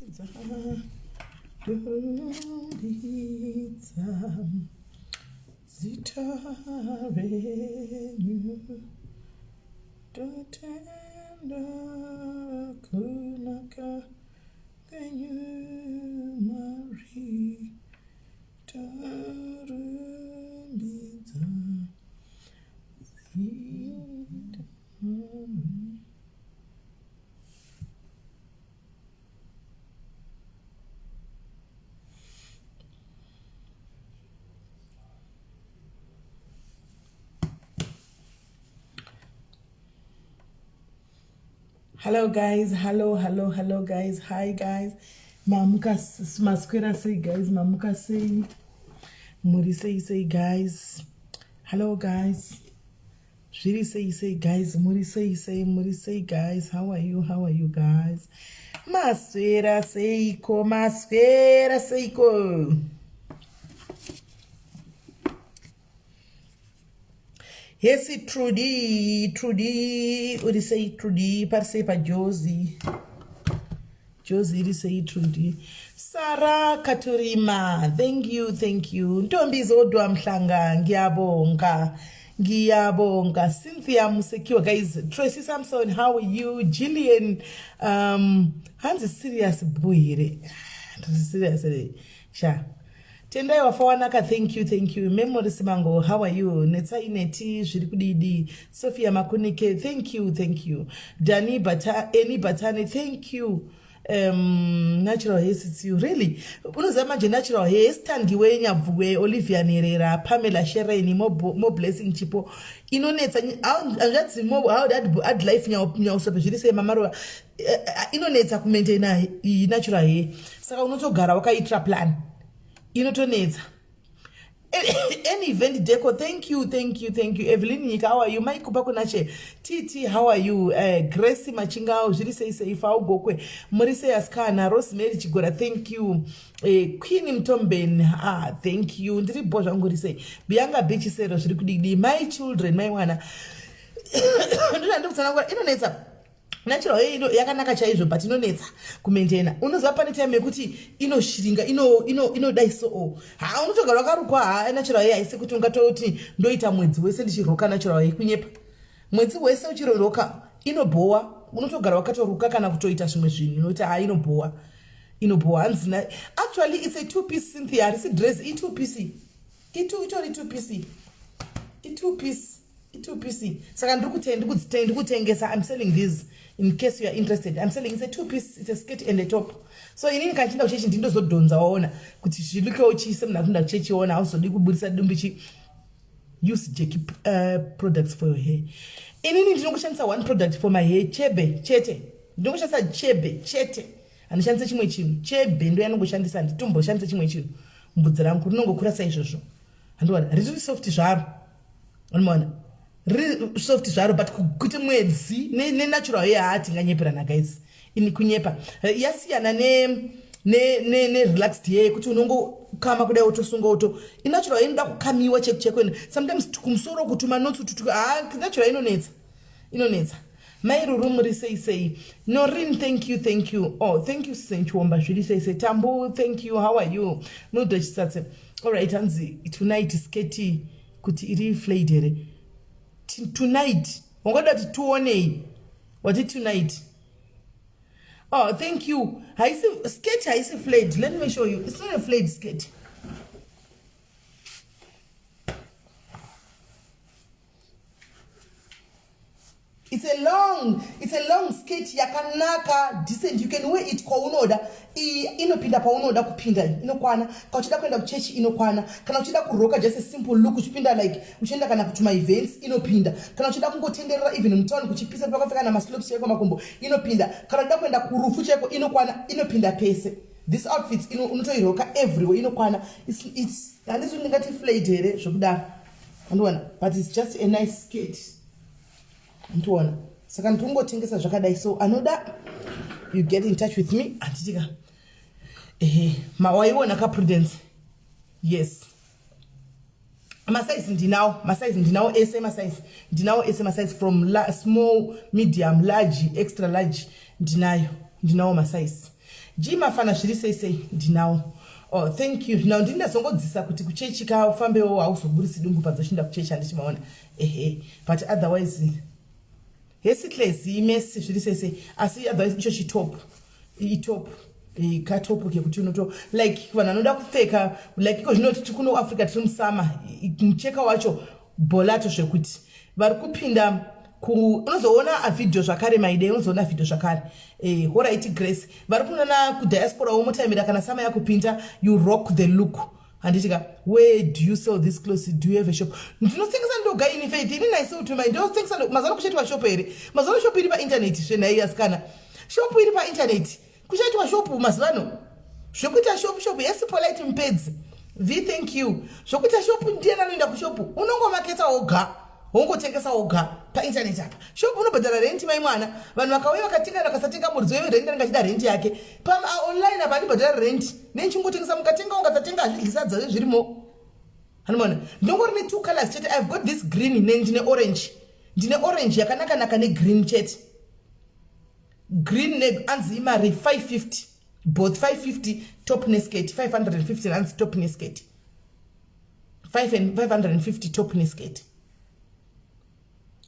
Torumbidza zita renyu totenda kunaka kwenyu Mwari torumbidza zita renyu. Hello guys, hello, hello, hello guys. Hi guys. Mamuka maswera sei guys, mamuka sei. Muri sei sei guys. Hello guys. Zviri sei sei guys, muri sei sei, muri sei guys, how are you, how are you guys? Maswera seiko, maswera seiko. Hesi Trudy, Trudy, uri sei Trudy, pari sei paJozi? Jozi iri sei Trudy? Sara Katurima, thank you, thank you. Ntombi Zodwa Mhlanga, ngiyabonga. Ngiyabonga. Cynthia Musekiwa, guys, Tracy Samson, how are you? Jillian, hanzi serious boy here. Serious here. Sha. Tendai wafa wanaka, thank you, thank you. Memory Simango, how are you? Netsai Neti, zviri kudidi. Sophia Makunike, thank you, thank you. Dani Bata, Eni Batani, thank you. Natural hair it's you really unoziva manje natural hair sitangiwe nyabvuwe Olivia Nerera Pamela Shereni mo blessing chipo inonetsa hanzvadzi mo how ad life nyausope zviri sei mamarova inonetsa kumaintaina natural hair saka unotogara wakaitira plan inotonetsa. Any event deco, thank you, thank you, thank you. Evelyn Nyika, how are you? Mike Kupa Kunache, TT, how are you? Grace Machingao, zviri sei sei, Fau Gokwe, muri sei asikana, Rosemary Chigora, thank you. Queen Mtombeni, ah, thank you. Ndiri bo zvangu ri sei. Bianca Beach Sero, zviri kudidi. My children, my mwana. Ndinoda ndikutsanangura, inonetsa. Natural hair ino yakanaka chaizvo but inonetsa kumaintaina. Unoziva pane time yekuti inoshiringa inodai so. Ha unotogara wakarukwa ha natural hair haisi kuti ungatoti ndoita mwedzi wese ndichiroka natural hair kunyepa. Mwedzi wese uchiroka inobhowa unotogara wakatoruka kana kutoita zvimwe zvinhu inoti ha inobhowa. Inobhowa hanzi na actually it's a two piece Cynthia harisi dress i two piece. Itu itori two piece. I two piece. I2 piece. Saka ndiri kutengesa. I'm selling these in case you are interested. I'm selling it's a two piece, it's a skirt and a top. So inini kana ndichienda kuchechi ndindozodhonza waona kuti zvilukewo chii semunhu akuenda kuchechi waona hauzodi kuburisa dumbi chi use Jackie products for your hair. Inini ndinongoshandisa one product for my hair, chebe chete. Ndinongoshandisa chebe chete. Handishandise chimwe chinhu. Chebe ndo yanongoshandisa, handitomboshandise chimwe chinhu. Mbudzi rangu rinongokura saizvozvo. Handiona riri soft zvaro. Unoona? Riri soft zvaro but kuti mwedzi nenatural hair haa tinganyeperana guys. Ini kunyepa. Yasiyana ne relaxed hair yekuti unongokama kudai wotosunga woto. Inatural hair inoda kukamiwa cheko cheko. Sometimes kumusoro kutuma notes tutu haa natural inonetsa. Inonetsa. Mai Ruru muri sei sei. Norin thank you thank you. Oh thank you Senchiomba zviri sei sei. Tambu thank you how are you? Munoda chisatse. All right hanzi tonight skirt kuti iri flayed here. Tonight wangada kuti tionei. Wati tonight. Oh thank you. Haisi skirt haisi flayed. Let me show you. It's not a flayed skirt. It's a long skirt yakanaka, decent. You can wear it kwaunoda. Iyi inopinda paunoda kupinda, inokwana. Kana uchida kuenda kuchechi inokwana. Kana uchida kuroka just a simple look uchipinda like uchienda kana kutuma events inopinda. Kana uchida kungotenderera even mutown kuchipisa pakapfeka na maslopes chaiko makumbo inopinda. Kana uchida kuenda kurufu chaiko inokwana, inopinda pese. This outfit unotoiroka everywhere inokwana. It's handisi ndingati flayed here zvokudaro. Andiona, but it's just a nice skirt. Andiona. Saka ndingotengesa zvakadai so anoda you get in touch with me anditika. Waiona ka Prudence? Yes. Masize ndinawo, masize ndinawo ese masize. Ndinawo ese masize from small, medium, large, extra large ndinayo. Ndinawo masize. G mafana zviri sei sei ndinawo. Oh, thank you. Now ndini ndazongodzisa kuti kuchechi ka ufambewo hauzoburisi dumbu padzochinda kuchechi handiti maona. Ehe. But otherwise hesi tlezi mesi zviri sei sei asi otherwise icho chitop. Itop. Katop kekuti unoto like vanhu vanoda kupfeka like iko zvino tiri kuno Africa tiri musama mucheka wacho bholato zvekuti vari kupinda ku unozoona avhidhiyo zvakare maidei unozoona vhidhiyo zvakare eh, horaiti grace vari kunana kudiaspora womotaimira kana sama yakupinda you rock the look handiti ka where do you sell this clothes do you have a shop ndinotengesa ndoga ini faith ini naise utumai ndinotengesa mazano kuchaitwa shop here mazano shop iri paintaneti zvenhai asikana shop iri paintaneti kuchaitwa shop mazuvano zvekuita shop shop yes polite mupedzi v thank you zvekuita shop ndiyani anoenda kushop unongomaketa woga wongotengesa woga paintaneti apa shop unobhadhara renti mai mwana vanhu vakauya vakatenga vakasatenga muridzi werenti anenge achida renti yake paonline apa andibhadhara renti nenchingotengesa mukatenga ungasatenga hazvidlisadza zvezvirimo anomona ndongori netwo colors chete ive got this green nendine orange ndine orange yakanakanaka negreen chete green ne anzi imari 550 both 550 top neskirt 550 rands top neskirt 550 top neskirt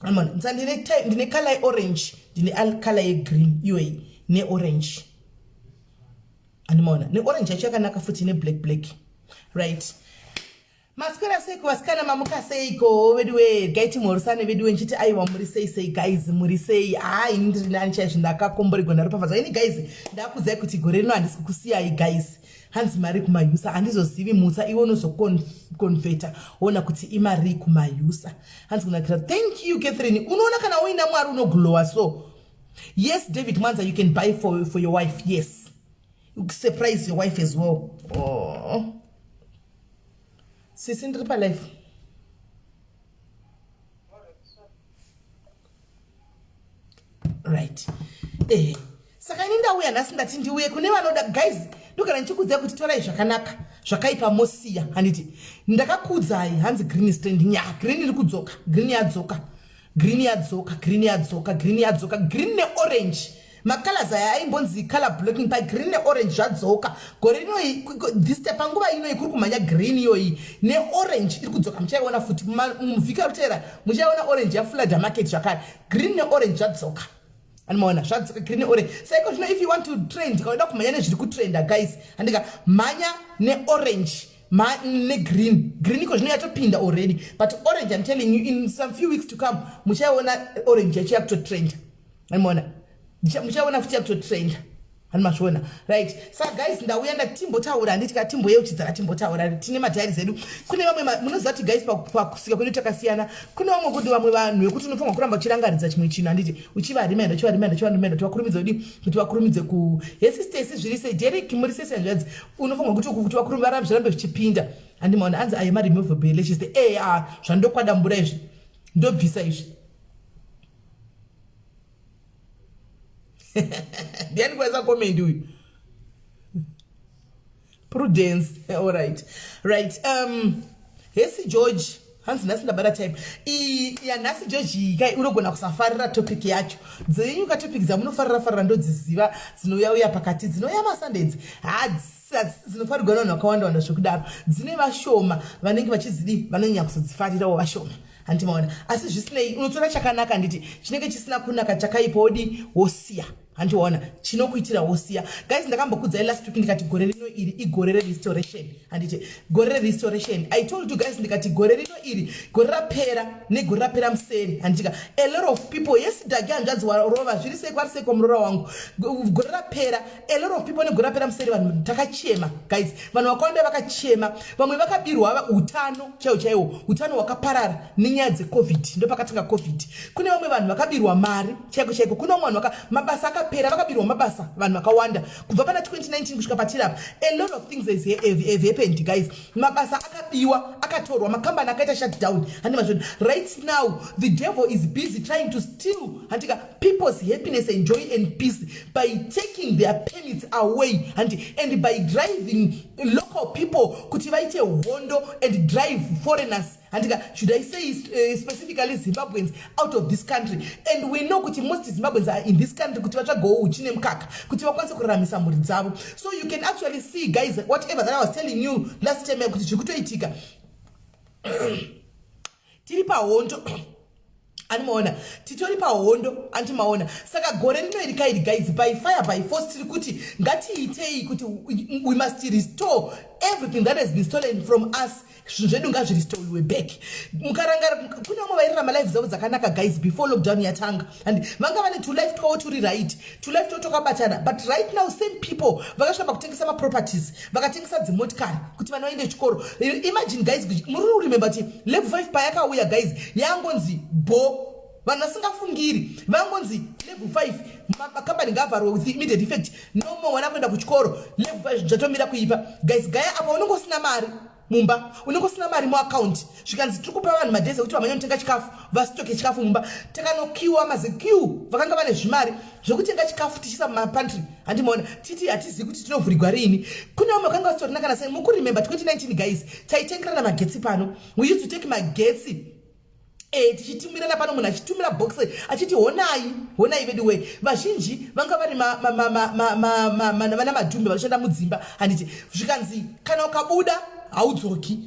amona ndisa ndine ndine color yeorange ndine color yegreen iyoyi neorange andimaona neorange yacho yakanaka futi neblack black right Maswera seiko vasikana mamuka seiko veduwe regai timhoresane veduwe ndichiti aiwa muri sei sei guys muri sei haa ini ndiri nani chaizvo ndakakomborerwa ndaropafadzwa ini guys ndakudzai kuti gore rino handisi kukusiyai guys hanzi mari kumayusa handizozivi mutsa iwe unozokonveta woona kuti imari kumayusa hanzi kunakira thank you Catherine unoona kana uina mwari unoglowa so yes David Mwanza you can buy for your wife yes you surprise your wife as well oh. Sisi ndiri pa live. Right. Eh. Saka ini ndauya nhasi ndati ndiuye kune vanoda guys ndogara ndichikuudzai kuti torai zvakanaka zvakaipa mosiya handiti ndakakuudzai hanzi green is trending ya green iri kudzoka green yadzoka green yadzoka green yadzoka green yadzoka green neorange macolors aya aimbonzi color blocking pa green neorange zvadzoka gore rino this time panguva inoyi kuri kumhanya green iyoyi neorange iri kudzoka muchaiona futi muvhiki arikuteera muchaiona orange yaflooda market zvakare green neorange zvadzoka animaona zvadzoka green neorange saiko zvino if you want to trend kana uda kumhanya nezviri kutrenda guys andika mhanya neorange negreen green iko zvino yatopinda already but orange im telling you in some few weeks to come muchaiona orange yacho yakutotrenda Maona? Muchaona futi yakutotrenda. Hani mazviona. Right. Saka guys ndauya ndatimbotaura handiti ka timboyeuchidzana timbotaura tine madiaries edu. Kune vamwe munoziva kuti guys pakusika kwedu takasiyana. Kune vamwe kuti vamwe vanhu vekuti unofanirwa kuramba uchirangaridza chimwe chinhu handiti uchivaremind uchivaremind uchivaremind kuti vakurumidze kudi kuti vakurumidze ku hesi Stacy zviri sei Derek muri sei hanzvadzi unofanirwa kuti kuti vakurumidze varambe zvirambe zvichipinda. Handi maona anzi ayo ma removable lashes eh ah zvandokwadambura izvi ndobvisa izvi ndiani kwaisa comment uyu prudence alright right hesi george hanzi nhasi ndabata time iyi yanhasi george iyi kai unogona kusafarira topic yacho dzenyu ka topic dzamunofarira farira ndodziziva dzinouya uya pakati dzinouya masundays hadzisi dzinofarirwa nevanhu vakawanda wanda zvekudaro dzine vashoma vanenge vachizidi vanonyanya kuzodzifarirawo vashoma Hanti maona? Asi zvisinei unotora chakanaka handiti chinenge chisina kunaka chakaipa wodi wosiya. Hanti waona? Chinokuitira wosiya. Guys ndakambokudzai last week ndikati gore rino iri igore rerestoration. Handiti gore rerestoration. I told you guys ndikati gore rino iri gore rapera negore rapera museri. Handitika a lot of people yes dagi hanzvadzi warova zviri sei kwari sei kwamurora wangu. Gore rapera a lot of people negore rapera museri vanhu takachema guys. Vanhu vakawanda vakachema. Vamwe vakabirwa utano chaiwo chaiwo utano hwakaparara nenyaya dzecovid ndopakatanga covid kune vamwe vanhu vakabirwa mari chaiko chaiko kune vamwe vanhu mabasa akapera vakabirwa mabasa vanhu vakawanda kubva pana 2019 kusvika patiri apa a lot of things have happened guys mabasa akabiwa akatorwa makambani akaita shutdown handi mazvona right now the devil is busy trying to steal handika people's happiness and joy and peace by taking their permits away handi and by driving local people kuti vaite hondo and drive foreigners Handika, should I say specifically Zimbabweans out of this country? And we know kuti most Zimbabweans are in this country kuti vatsvagawo uchi nemukaka kuti vakwanise kuraramisa mhuri dzavo. So you can actually see, guys, whatever that I was telling you last time kuti zviri kutoitika, tiri pahondo, andimaona, titori pahondo, andimaona. Saka gore rino iri kairi, guys, by fire, by force, tiri kuti ngatiitei kuti we must restore everything that has been stolen from us. Zvinhu zvedu ngazvirestoriwe back. Mukarangara, kune vamwe vairarama life dzavo dzakanaka, guys, before lockdown yatanga, and vanga vane tulife twavo turi right, tulife twavo twakabatana. But right now, same people vakasvika pakutengesa maproperties, vakatengesa dzimotikari kuti vana vaende chikoro. Imagine, guys, muri kuremember kuti level 5 payakauya, guys, yangonzi bo vanhu vasingafungiri, vangonzi level 5, makambani ngaavharwe with immediate effect, no more vana kuenda kuchikoro. Level 5 zvatomira kuipa, guys. Gaya apa unenge usina mari mumba, unenge usina mari muakaunti. Zvikanzi tiri kupa vanhu madays ekuti vamanye kutenga chikafu, vastocke chikafu mumba. Takanokiwa mazeq vakanga vane zvimari zvekutenga chikafu tichiisa mumapantry, handimaona. Titi hatizivi kuti tinovhurigwa riini. Kune vamwe vakanga vasitorina kana sei. Mukuremember 2019, guys, taitengerana magetsi pano. We used to take magetsi tichitumirana pano, munhu achitumira box achiti, "Honai, honai." Vedu wei, vazhinji vanga vari vana madhumbe vanoshanda mudzimba, handiti? Zvikanzi kana ukabuda haudzoki,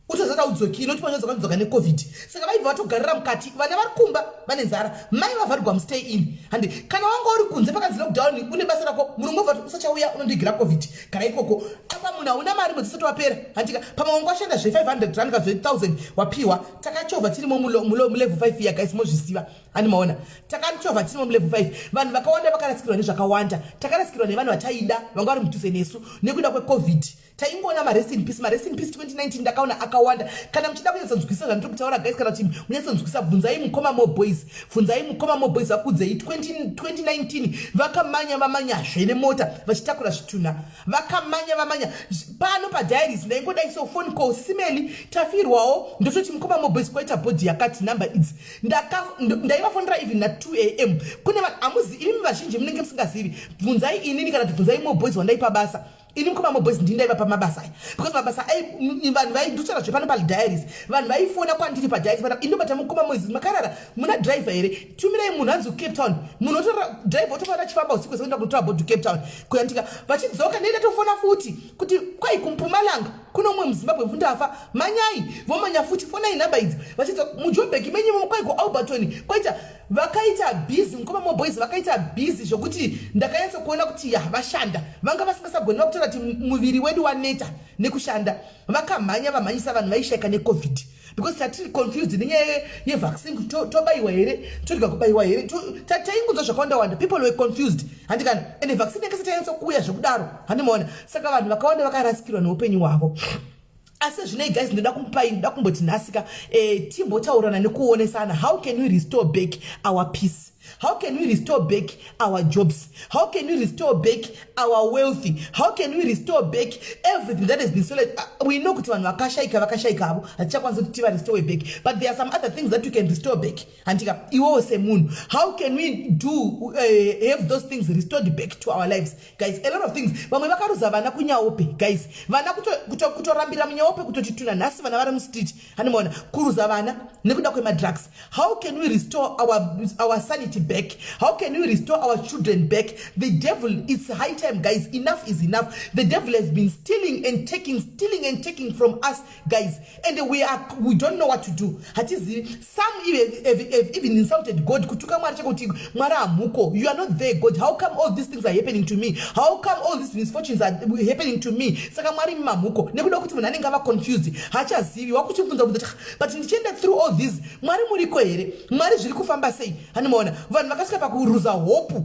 utozati haudzoki, inoti panodzoka neCOVID. Saka vaibva vatogarira mukati, vana vari kumba vane nzara, mai vavharigwa mustay in, handi? Kana wanga uri kunze, pakanzi lockdown, une basa rako, murungu obva kuti, "Usachauya, unondigira COVID, gara ikoko." Apa munhu hauna mari, mwedzi usati wapera, handika? Pamwe wanga washanda zve500 rand ka zve1000 wapiwa. Takachovha tirimo mulevel 5 ya, guys, mozviziva, handi maona? Takachovha tirimo mulevel 5. Vanhu vakawanda vakarasikirwa nezvakawanda. Takarasikirwa nevanhu vataida vanga vari mudhuze nesu nekuda kweCOVID. Taingoona marest in peace, marest in peace. 2019 ndakaona akawanda. Kana muchida kunyatsonzwisa zvandiri kutaura, guys, kana kuti munyatsonzwisa, bvunzai mukoma Mo Boys, bvunzai mukoma Mo Boys, vakudzei. 2019 vakamanya, vamanyazve nemota vachitakura zvitunha, vakamanya, vamanya pano padiaries. Ndaingodai so, phone call, "Simeli, tafirwawo." Ndototi, "Mukoma Mo Boys, kwaita bhodhi yakati, namba idzi." Ndaivafonera even na2 a.m. Kune vanhu hamuzi imi vazhinji munenge musingazivi. Bvunzai inini kana kuti bvunzai Mo Boys wandaipa basa. Ini mukoma Mo Boys ndini ndaiva pamabasa aya, because mabasa vanhu vaindotaura zvepano padiaries, vanhu vaifona kwandiri padiaries pana, indobata mukoma Moys, "Makarara? Muna driver here? Tumirai munhu hanzi kuCape Town." Munhu otora driver, otofana achifamba usiku sekuenda kunotora bhodhi kuCape Town kuyantika. Vachidzoka, ndei ndatofona futi kuti kwai kuMpumalanga kuno umwe muZimbabwe fundafa, manyai. Vomanya futi, "Fonai nhamba idzi." Vachidzoka, "MuJobek menyimo, kwai kuAlberton kwaita." Vakaita busy mukoma Mo Boys, vakaita busy zvokuti ndakanyatsa kuona kuti ya, vashanda. Vanga vasingasagoni, vakutora kuti muviri wedu waneta nekushanda. Vakamhanya, vamhanyisa vanhu vaishayika neCOVID, because tatiri confused nenyaya yevaccine, kuti tobayiwa here, torega kubayiwa here. Taingunzwa zvakawanda wanda. People were confused, handikana? Ende vaccine yanga isati yanyatsa kuuya zvekudaro, handimaona? Saka vanhu vakawanda vakarasikirwa neupenyu hwavo. Asi zvinei, guys, ndoda kumupai, ndoda kumboti nhasika timbotaurana nekuonesana, how can we restore back our peace? How can we restore back our jobs? How can we restore back our wealth? How can we restore back everything that has been stolen? We know kuti vanhu vakashayika, vakashayika havo, hatichakwanisa kuti tivarestore back, but there are some other things that you can restore back, handika? Iwewo semunhu, how can we do have those things restored back to our lives, guys? A lot of things. Vamwe vakaruza vana kunyaope, guys, vana kutorambira munyaope, kutoti tuna nhasi vana vari mustreet, handimaona? Kuruza vana nekuda kwemadrugs. How can we restore our sanity back? How can we restore our children back? The devil, it's high time, guys. Enough is enough. The devil has been stealing and taking, stealing and taking from us, guys, and we don't know what to do. Hatizivi. Some even have even insulted God, kutuka Mwari chekuti, "Mwari hamuko, you are not there, God. How come all these things are happening to me? How come all these misfortunes are happening to me? Saka Mwari mamuko?" Nekuda kuti munhu anenge ava confused, haachazivi, wakuchibvunza bvunza, "But ndichienda through all this, Mwari muriko here? Mwari, zviri kufamba sei?" Hanimaona? Vanhu vakasvika pakuruza hope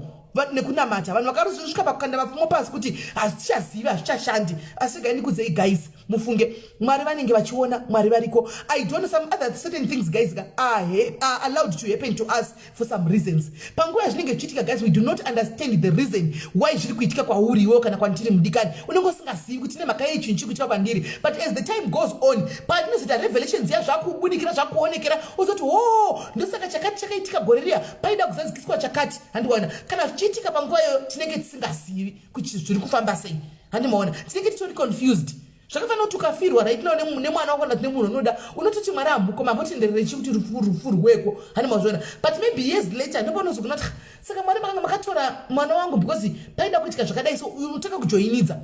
nekunamata. Vanhu vakasvika pakukanda mapfumo pasi kuti hazvichazivi, hazvichashandi. Asi regai ndikudzei, guys, mufunge, Mwari vanenge vachiona, Mwari variko. I don't know, some other certain things, guys, are allowed to happen to us for some reasons. Panguva yazvinenge zvichiitika, guys, we do not understand the reason why zviri kuitika kwauri iwewo kana kwandiri. Mudikani, unenge usingazivi kuti nemhaka yei chinhu chiri kuitika kwandiri. But as the time goes on, patinozoita revelations ya, zvakubudikira, zvakuonekera, uzoti, "Ho, ndosaka chakati chakaitika gore riya, paida kuzadzikiswa chakati." Handiwana? Kana zvichiitika panguva iyoyo, tinenge tisingazivi kuti zviri kufamba sei, handimaona? Tinenge titori confused. Zvakafanira kuti ukafirwa right now nemwana wako kana nemunhu unoda, unototi, "Mwari, hamuko mambotenderere chi kuti rufu rweko?" Hani mazviona? But maybe years later ndopaunozogona kuti, "Saka Mwari makanga makatora mwana wangu because paida kuitika zvakadai." So unotanga kujoinidza,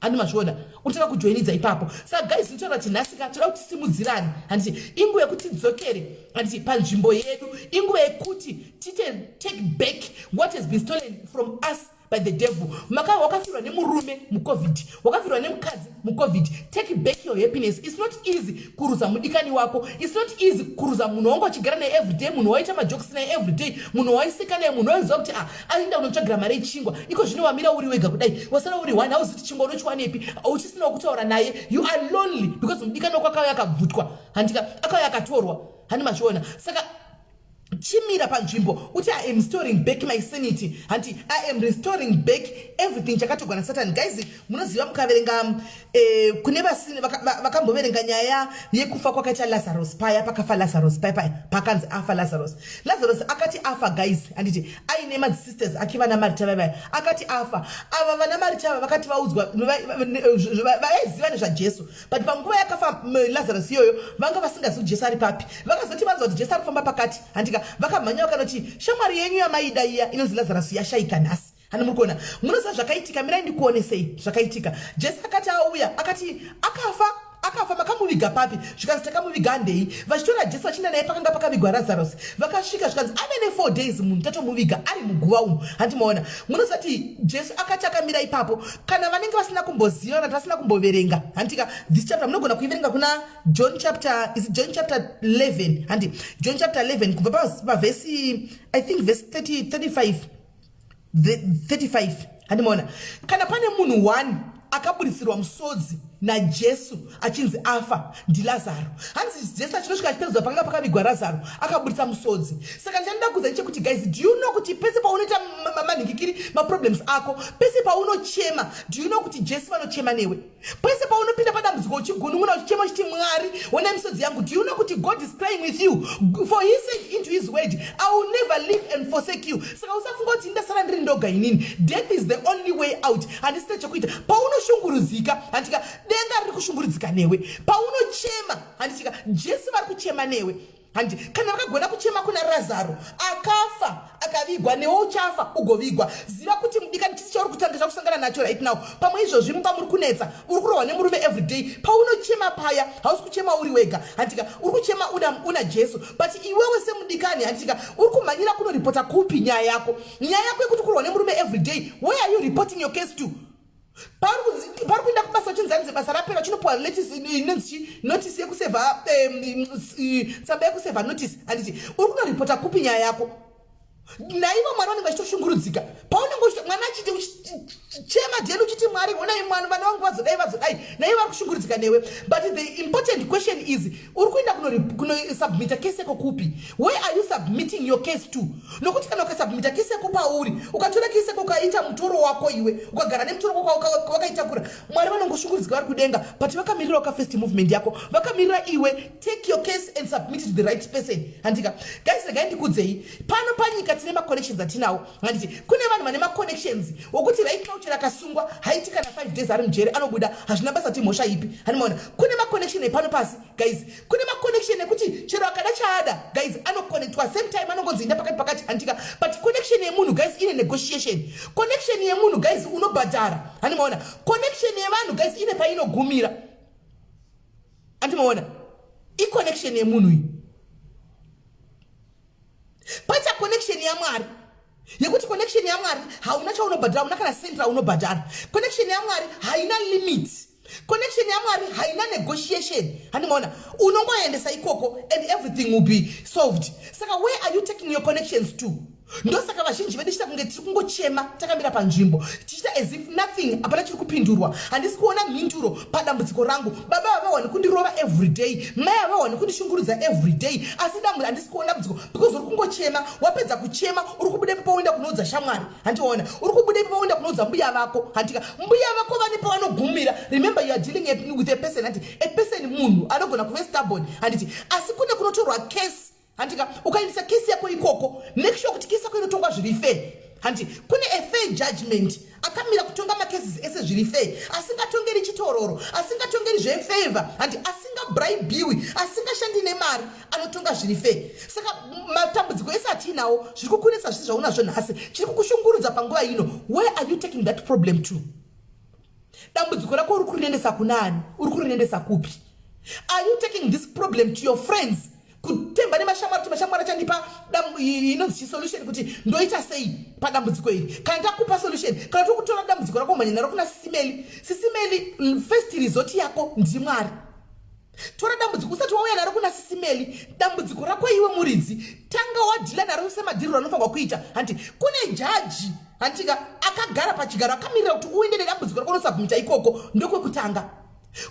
handi mazviona? Unotanga kujoinidza ipapo. Saka guys, ndinotaura kuti nhasika toda kuti simudzirani, handiti? Inguva yekuti tidzokere, handiti, panzvimbo yedu. Inguva yekuti tite take back what has been stolen from us by the devil. Maka wakafirwa nemurume muCOVID, wakafirwa nemukadzi muCOVID, take back your happiness. It's not easy kuruza mudikani wako. It's not easy kuruza munhu wanga uchigara naye everyday, munhu waita majokes naye everyday, munhu waiseka naye, munhu waiziva kuti, ah, aenda kunotsvagira mari yechingwa. Iko zvino wamira uri wega kudai, wasara uri one, hauzivi kuti chingwa unochiwanepi, uchisinawo kutaura naye. You are lonely because mudikani wako akauya akabvutwa, handika? Akauya akatorwa, handi mazviona? Saka chimira panzvimbo uti, "I am restoring back my sanity," hanti? "I am restoring back everything chakatogwa naSatani." Guys, munoziva mukaverenga kune vakamboverenga nyaya yekufa kwakaita Lazarus, paya pakafa Lazarus, paya paya pakanzi afa Lazarus, Lazarus akati afa, guys, handiti aine madzisisters ake vana Marita vaivaya? Akati afa, ava vana Marita ava vakati vaudzwa, vaiziva nezvaJesu, but panguva yakafa Lazarus iyoyo vanga vasingazivi kuti Jesu ari papi. Vakazoti vanzwa kuti Jesu ari kufamba pakati, handika, vakamhanya vakanoti, "Shamwari yenyu yamaida iya inonzi Lazarus yashayika nhasi." Hani muri kuona? Munoziva zvakaitika? Mirai ndikuonesei zvakaitika. Jesu akati auya, akati, "Akafa, akafa, makamuviga papi?" Zvikanzi, "Takamuviga ndei." Vachitora Jesu vachienda naye pakanga pakavigwa Lazarus. Vakasvika, zvikanzi, "Ave ne4 days munhu tatomuviga, ari muguva umu." Handimaona? Munoziva kuti Jesu akati akamira ipapo, kana vanenge vasina kumboziva kana vasina kumboverenga, handika, this chapter munogona kuiverenga kuna John chapter, is John chapter 11, handi? John chapter 11 kubva pavhesi, I think verse 30, 35, 35, handimaona? Kana pane munhu one akaburisirwa musodzi naJesu achinzi afa, ndiLazaro. Hanzi Jesu achinosvika achitaridza pakanga pakavigwa Razaro, akaburisa musodzi. Saka ndichandoda kuudza nechekuti, guys, do you know kuti pese paunoita manhingikiri maproblems ako, pese paunochema, do you know kuti Jesu vanochema newe? Pese paunopinda padambudziko uchigunun'una, uchichema uchiti, "Mwari, onai misodzi yangu," do you know kuti God is crying with you? For he said into his word, "I will never leave and forsake you." Saka usafunga kuti, "Ndasara ndiri ndoga inini, death is the only way out, handisina chekuita." Paunoshungurudzika, handika, denga riri kushungurudzika newe. Paunochema, handitika, Jesu vari kuchema newe, handi? Kana vakagona kuchema kuna Razaro akafa akavigwa, newe uchafa ugovigwa. Ziva kuti, mudikani, chisi chauri kutanga chakusangana nacho right now, pamwe izvozvi mumba muri kunetsa, uri kurohwa nemurume everyday, paunochema paya hausi kuchema uri wega, handika? Uri kuchema una Jesu. But iwewe semudikani, handika, uri kumhanyira kunoripota kupi nyaya yako? Nyaya yako yekuti kurohwa nemurume everyday, where are you reporting your case to? Pari kuenda kubasa uchinzanzi basa rapera, uchinopiwa inonzi notice yekusevha, tsamba yekusevha notice, handiti? Uri kunoripota kupi nyaya yako? Naivo Mwari vanenge vachitoshungurudzika paunenge mwana achiti chema dheni, uchiti, "Mwari, onai mwana, vana vangu vazodai, vazodai." Naivo vari kushungurudzika newe. But the important question is, uri kuenda kunosubmita kesi yako kupi? Where are you submitting your case to? Nokuti kana ukasubmita kesi yako pauri, ukatora kesi yako ukaita mutoro wako iwe, ukagara nemutoro wako wakaitakura, Mwari vanongoshungurudzika vari kudenga, but vakamirira waka first movement yako, vakamirira iwe. Take your case and submit it to the right person, handika? Guys, regai ndikudzei, pano panyika tine maconnections atinawo, handiti? Kune vanhu vane maconnections wokuti right now chero akasungwa, haiti kana 5 days ari mujere, anobuda. Hazvina basa kuti mhosva ipi, handimaona? Kune maconnection epano pasi, guys. Kune maconnection ekuti chero akada chaada, guys, anoconnectwa same time, anongonzi inda pakati pakati, handika? But connection yemunhu, guys, ine negotiation. Connection yemunhu, guys, unobhadhara, handimaona? Connection yevanhu, guys, ine painogumira, handimaona? Iconnection yemunhu iyi. Paita connection yaMwari, yekuti connection yaMwari hauna chaunobhadhara, hauna kana cent raunobhadhara. Connection yaMwari haina limit. Connection yaMwari haina negotiation, handimaona? Unongoendesa ikoko and everything will be solved. Saka where are you taking your connections to? Ndosaka vazhinji vedu tichita kunge tiri kungochema takamira panzvimbo, tichiita as if nothing, hapana chiri kupindurwa. "Handisi kuona mhinduro padambudziko rangu. Baba vavahwani kundirova everyday, mai avahwani kundishungurudza everyday, asi dambu handisi kuona dambudziko." Because uri kungochema. Wapedza kuchema, uri kubuda ipapo woenda kunoudza shamwari, handiona? Uri kubuda ipapo woenda kunoudza mbuya vako, handika? Mbuya vako vane pavanogumira. Remember, you are dealing with a person, handiti? A person, munhu anogona kuve stubborn, handiti? Asi kune kunotorwa case, handika? Ukaendesa kesi yako ikoko, make sure kuti kesi yako inotongwa zviri fair, handi? Kune a fair judgment akamira kutonga macases ese zviri fair, asingatongeri. chitororo, asingatongeri zvefavor, handi asingabraibiwi, asingashandi nemari, anotonga zviri fair. Saka matambudziko ese atiinawo, zviri kukunetsa zvisi zvaunazvo nhasi, chiri kukushungurudza panguva ino, where are you taking that problem to? Dambudziko rako uri kuriendesa kuna ani? Uri kuriendesa kupi? Are you taking this problem to your friends, kutemba nemashamwari, kuti mashamwari achandipa inonzi chisolution, kuti ndoita sei padambudziko iri? Kana takupa solution, kana tiri kutora dambudziko rako mhanya naro kuna Sis Melly, Sis Melly, first resort yako ndiMwari. Tora dambudziko usati wauya naro kuna Sis Melly. Dambudziko rako iwe muridzi, tanga wadeala naro semadhiriro anofanirwa kuita, handi kune jaji, handika akagara pachigaro akamirira kuti uende nedambudziko rako unosubmita ikoko. Ndokwekutanga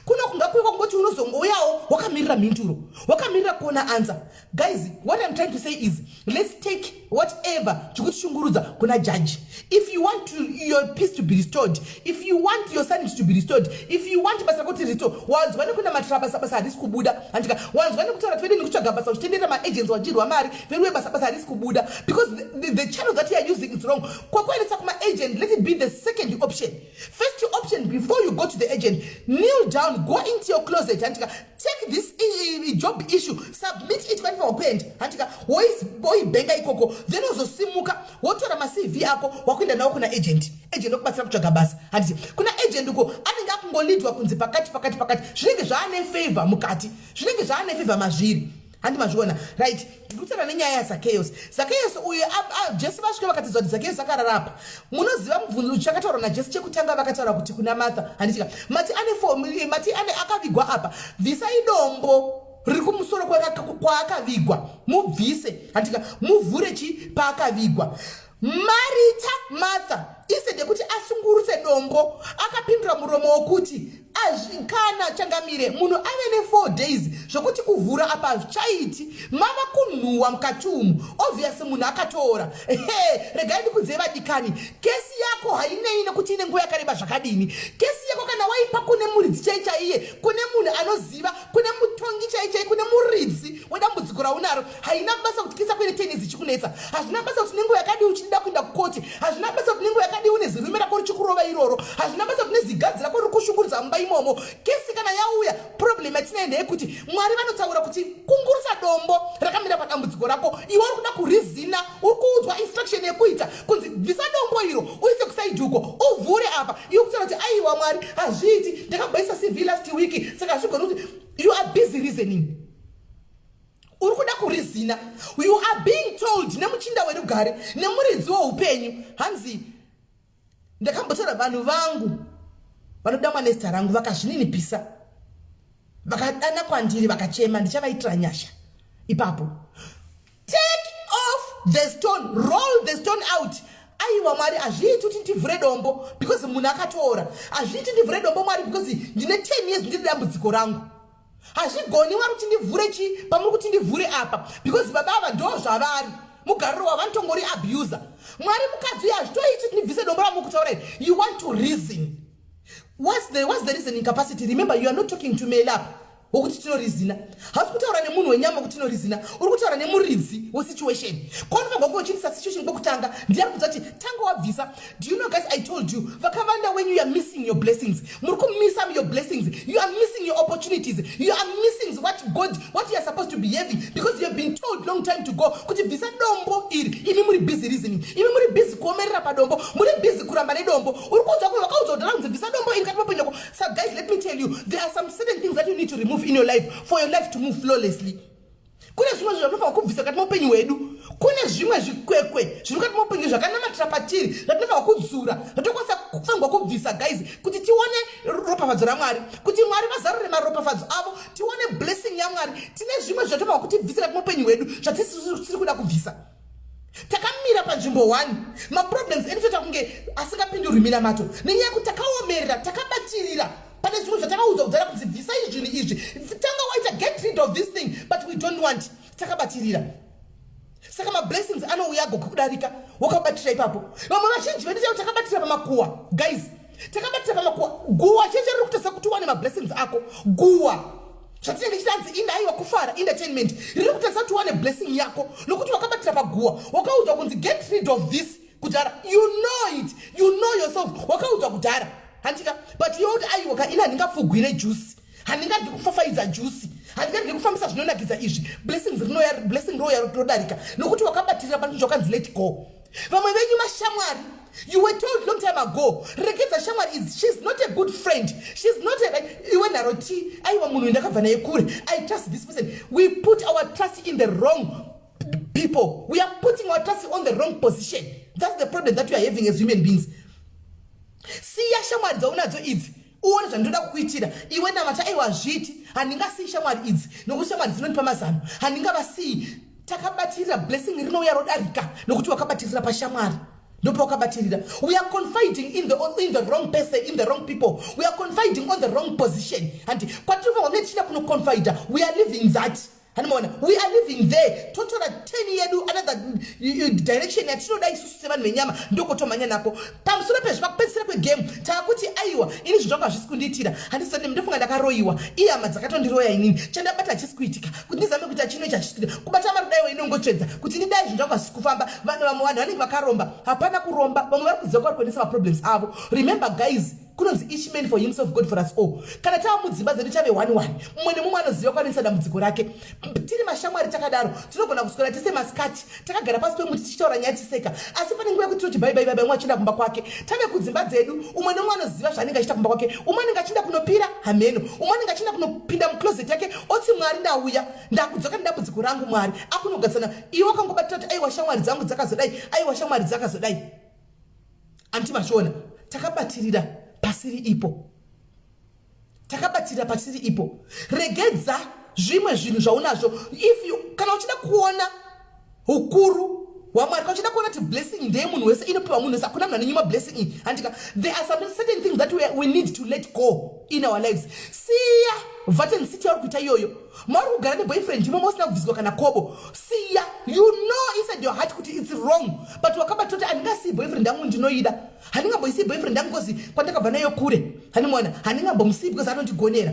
kuno kungakuikwa kungoti unozongouyawo wakamirira mhinduro, wakamirira kuona answer. Guys, what I'm trying to say is, let's take whatever chikutishungurudza kuna judge. If you want your peace to be restored, if you want your sanity to be restored, if you want basa rako kuti restore, wanzwa nekunamatira basa, basa harisi kubuda, handika wanzwa nekutaura kuti vede nekutsvaga basa, uchitenderera maagents, wachirwa mari veriwe basa, basa harisi kubuda because the channel that you are using is wrong. Kwakuendesa kumaagent, let it be the second option. First option, before you go to the agent, kneel down, go into your closet, handika take this job issue, submit it kwanifanwa kuenda, handika woibhenga ikoko, then wozosimuka, wotora maCV ako, wakuenda nawo kuna agent. Agent okubatsira kutsvaga basa, handiti kuna agent uko anenge akungolidwa kunzi pakati pakati pakati, zvinenge zvaane favor mukati, zvinenge zvaane favor mazviri, handi mazviona? Right, ndikutaura nenyaya yaZakeus. Zakeus uyu, Jesu vasvika vakatidzwa kuti Zakeus akararapa. Munoziva mubvunzo chakataurwa naJesu chekutanga? Vakataura kuti kuna Martha, handitika mati ane mati ane akavigwa apa, bvisai dombo riri kumusoro kwaakavigwa, mubvise, handika muvhure chi paakavigwa. Marita, Martha, instead yekuti asungurutse dombo, akapindura muromo wokuti, "Kana changamire, munhu ave ne4 days, zvokuti kuvhura apa hazvichaiti, mava kunhuhwa mukati umu." Obvious munhu akatoora. He, regai ndikudzei vadikani, kesi yako hainei nekuti ine nguva yakareba zvakadini. Kesi yako kana waipa kune muridzi chai chaiye, kune munhu anoziva, kune mutongi chai chai, kune muridzi wedambudziko raunaro, haina basa kuti kesi yako ine 10 years ichikunetsa. Hazvina basa kuti nenguva yakadii uchida kuenda kukoti. Hazvina basa kuti nenguva yakadii une zirume rako richikurova iroro. Hazvina basa kuti nezigadzi rako riri kushungurudza mumba imomo. Kesi kana yauya, problem yatinayo ndeyekuti Mwari vanotaura kuti kungurisa dombo rakamira padambudziko rako. Iwe uri kuda kureasona, uri kuudzwa instruction yekuita kunzi bvisa dombo iro, uise kuside uko, uvhure apa. Iwe kutaura kuti, "Aiwa Mwari, hazviiti, ndakabhaisa CV last week, saka hazvigoni." Kuti you are busy reasoning, uri kuda kureasona. You are being told nemuchinda werugare, nemuridzi woupenyu, hanzi ndakambotaura, vanhu vangu vanodamwa nezita rangu vakazvininipisa, vakadana kwandiri, vakachema, ndichavaitira nyasha. Ipapo take off the stone, roll the stone out. "Aiwa Mwari, hazviiti kuti ndivhure dombo because munhu akatoora. Hazviiti ndivhure dombo, Mwari, because ndine 10 years ndiri dambudziko rangu. Hazvigoni, Mwari, kuti ndivhure chi pamuri kuti ndivhure apa because baba ava ndo zvavari, mugariro wavanotongori abuser. Mwari, mukadzi uyu hazvitoiti kuti ndibvise dombo ramukutaura iri." You want to reason. What's the reasoning capacity? Remember, you are not talking to melap wokuti tinoreasona. Hausi kutaura nemunhu wenyama wekuti tinoreasona. Uri kutaura nemuridzi wesituation. Kwaunofanirwa kunge uchiitisa situation kwekutanga, ndiyari kudza kuti tanga wabvisa. Do you know, guys, I told you, vakawanda when you are missing your blessings, muri kumissa your blessings, you are missing your opportunities, you are missing what God, what you are supposed to be having, because you have been told long time to go kuti bvisa dombo iri. Imi muri busy reasoning, imi muri busy kuomerera padombo, muri busy kuramba nedombo. Uri kuudzwa kuti vakaudzwa kudhara kunzi bvisa dombo iri kati mapendako. So guys, let me tell you, there are some certain things that you need to remove in your life for your life to move flawlessly. Kune zvimwe zvinhu zvinofanira kubvisa kati meupenyu hwedu. Kune zvimwe zvikwekwe zviri kati meupenyu zvakanamatira patiri zvatinofanira kudzura, zvatokwanisa kufanirwa kubvisa, guys, kuti tione ropafadzo raMwari, kuti Mwari vazarure maropafadzo avo, tione blessing yaMwari. Tine zvimwe zvatofanira kutibvisa kati meupenyu hwedu zvatisiri kuda kubvisa. Takamira panzvimbo 1. Maproblems edu toita kunge asingapindurwi minamato nenyaya yekuti takaomerera, takabatirira pane zvimwe zvatakaudzwa kudhara kunzi bvisai zvinhu izvi, tanga waita get rid of this thing, but we don't want. Takabatirira. Saka mablessings anouya agokudarika wakabatira ipapo. Vamwe vazhinji vedu chaivo takabatira pamakuwa, guys, takabatira pamakuwa. Guwa cheche riri kutasa kuti uwane mablessings ako. Guwa zvatinenge chitanzi inda, aiwa, kufara, entertainment, riri kutasa kuti uwane blessing yako nokuti wakabatira paguwa. Wakaudzwa kunzi get rid of this kudhara. You know it, you know yourself. Wakaudzwa kudhara. Handika? But iwe kuti, "Aiwa ka, ini handingapfugwire juice, handingadi kufafaidza juice, handingadi kufambisa zvinonakidza izvi." Blessings rinoya, blessing roya rodarika nokuti wakabatirira pane zvakanzi let go. Vamwe venyu mashamwari, you were told long time ago, "Regedza shamwari idzi, she's not a good friend, she's not a like." Iwe nharo ti, "Aiwa, munhu ndakabva naye kure, I trust this person." We put our trust in the wrong people. We are putting our trust on the wrong position. That's the problem that we are having as human beings. Siya shamwari dzaunadzo idzi, uone zvandinoda kukuitira. Iwe namata, "Aiwa, zviti handingasiyi shamwari idzi nokuti shamwari dzinondipa mazano, handingavasiyi." Takabatirira, blessing rinouya rodarika nokuti wakabatirira pashamwari, ndopawakabatirira. We are confiding in the wrong person, in the wrong people. We are confiding on the wrong position. Handi kwatinofanwa mune tichida kunoconfida, we are living that. Handimaona? We are living there. Totora turn yedu, another direction yatinoda isusu sevanhu venyama, ndokotomhanya nako. Pamusoro pezvo, pakupedzisira kwegame, taakuti, "Aiwa, ini zvinhu zvangu hazvisi kundiitira, handisati, ndofunga ndakaroyiwa, ihama dzakatondiroya inini. Chandabata hachisi kuitika, kuti ndizame kuita chino ichi hachisi kuitika, kubata mari kudaiwo inongotsvedza, kuti ndidai zvinhu zvangu hazvisi kufamba." Vanhu vamwe, vanhu vanenge vakaromba. Hapana kuromba. Vamwe vari kuziva kwavari kuendesa maproblems avo. Remember guys, kunonzi each man for himself, God for us all. Kana tava mudzimba dzedu, chave one one, mumwe nemumwe anoziva kwanisa dambudziko rake. Tiri mashamwari takadaro, tinogona kuswera tise masikati takagara pasi pemuti tichitaura nyaya, tiseka, asi pane nguva yekuti tinoti bye bye bye, mumwe achienda kumba kwake. Tave kudzimba dzedu, umwe nemumwe anoziva zvaanenge achiita kumba kwake. Umwe anenge achienda kunopira hameno, umwe anenge achienda kunopinda mucloset yake, oti, "Mwari, ndauya, ndakudzoka nedambudziko rangu." Mwari akunogadzana. Iwe wakangobatira kuti, "Aiwa, shamwari dzangu dzakazodai, aiwa, shamwari dzakazodai." Anti machiona, takabatirira pasiri ipo, takabatirira pasiri ipo. Regedza zvimwe zvinhu zvaunazvo. If you, kana uchida kuona ukuru hwaMwari, kana uchida kuona kuti blessing ndeyemunhu wese, inopiwa munhu wese, hakuna munhu anenyima blessing iyi, handika? There are some certain things that we need to let go in our lives. Siya vatan city yauri kuita iyoyo, mauri kugara neboyfriend imomo usina kubviswa kana kobo. Siya. You know inside your heart kuti it's wrong, but wakabata kuti, "Handingasiyi boyfriend yangu, ndinoida, handingamboisiyi boyfriend yangu because kwandakabva nayo kure. Handimuona, handingambomusiyi because anondigonera."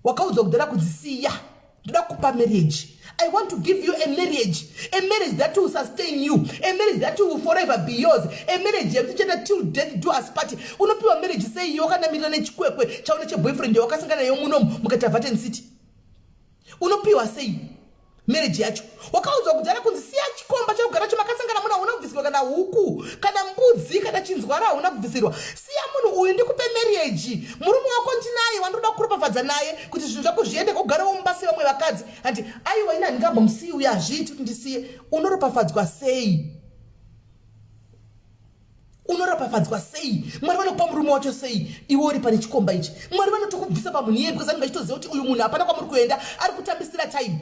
Wakaudzwa kudhara kudzisiya. Ndoda kupa marriage. I want to give you a marriage, a marriage that will sustain you, a marriage that will forever be yours, a marriage yekuti chete till death do us part. Unopiwa marriage sei iwe wakanamirira nechikwekwe chauna cheboyfriend yawakasangana nayo munomu mukaita vatan city? Unopiwa sei marriage yacho? Wakaudzwa kudhara kunzi siya chikomba chekugara cho, makasangana muna, hauna kubvisirwa kana huku, kana mbudzi, kana chinzwara, hauna kubvisirwa. Siya munhu uyu, ndikupe marriage. Murume wako ndinaye wandoda kuropafadza naye kuti zvinhu zvako zviende, kugarawo mumba sevamwe vakadzi. Handi, "Aiwa, ini handingambomusiyi uyo, hazviiti kuti ndisiye." Unoropafadzwa sei? Unoropafadzwa sei? Mwari vanokupa murume wacho sei iwe uri pane chikomba ichi? Mwari vanotokubvisa pamunhu iye because anenge achitoziva kuti uyu munhu hapana kwamuri kuenda, ari kutambisira time,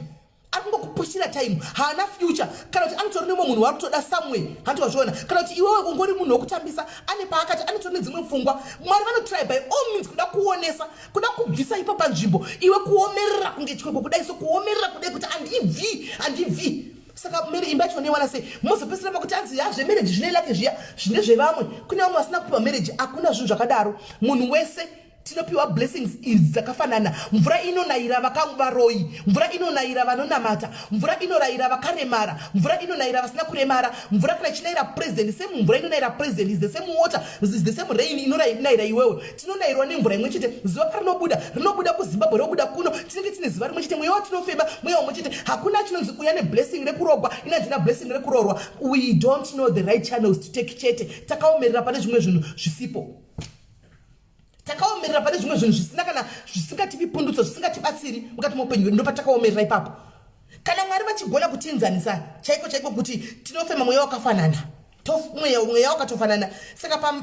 ari kungokupushira time, haana future, kana kuti anotori nemumwe munhu waari kutoda somewhere. Handi wazviona? Kana kuti iwewe ungori munhu wekutambisa, ane paakati anotori nedzimwe pfungwa. Mwari vanotry by all means kuda kuonesa, kuda kubvisa ipo panzvimbo, iwe kuomerera kunge chikwekwe kudai, so kuomerera kudai kuti handibvi, handibvi. Saka mere imba yacho unoiwana sei? Mozopedzisira pakuti anzi yazvemarriage zvine lake zviya zvine zvevamwe, kune vamwe vasina kupiwa marriage. Hakuna zvinhu zvakadaro. Munhu wese tinopiwa blessings idzi dzakafanana. Mvura inonayira varoyi, mvura inonayira vanonamata, mvura inorayira vakaremara, mvura inonayira vasina kuremara. Mvura kana ichinayira president, same mvura inonayira president is the same water, is the same rain inonayira iwewe. Tinonayirwa nemvura imwe chete. Zuva parinobuda, rinobuda kuZimbabwe, robuda kuno. Tinenge tine zuva rimwe chete, mweya watinofema mweya umwe chete. Hakuna chinonzi uya neblessing rekurogwa, ina ndina blessing rekurorwa. We don't know the right channels to take chete. Takaomerera pane zvimwe zvinhu zvisipo, takaomerera pane zvimwe zvinhu zvisina kana, zvisingatipi pundutso, zvisingatibatsiri mukati meupenyu hwedu. Ndopatakaomerera ipapo. Kana Mwari vachigona kutienzanisa chaiko chaiko kuti tinofema mweya wakafanana, mweya wakatofanana, saka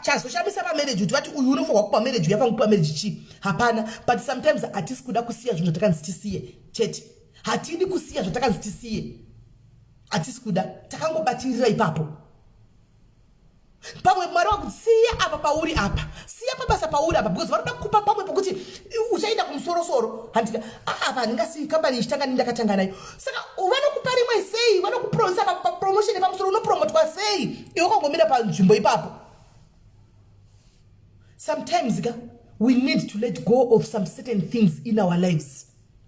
chazoshamisa pamarriage kuti vati uyu unofanirwa kupa marriage, uyu afanira kupa marriage chii? Hapana. But sometimes hatisi kuda kusiya zvinhu zvatakanzi tisiye chete. Hatidi kusiya zvatakanzi tisiye, hatisi kuda, takangobatirira ipapo. Pamwe Mwari wakuti siya apa pauri apa, siya pabasa pauri apa, because vanoda kupa pamwe pokuti uchaenda kumusorosoro. Handika, apa handingasiyi kambani ichitanga nindakatanga nayo. Saka vanokupa rimwe sei? Vanokupromisa papromotion yepamusoro. Unopromotwa sei iwe kwangomira panzvimbo ipapo? Sometimes ka, we need to let go of some certain things in our lives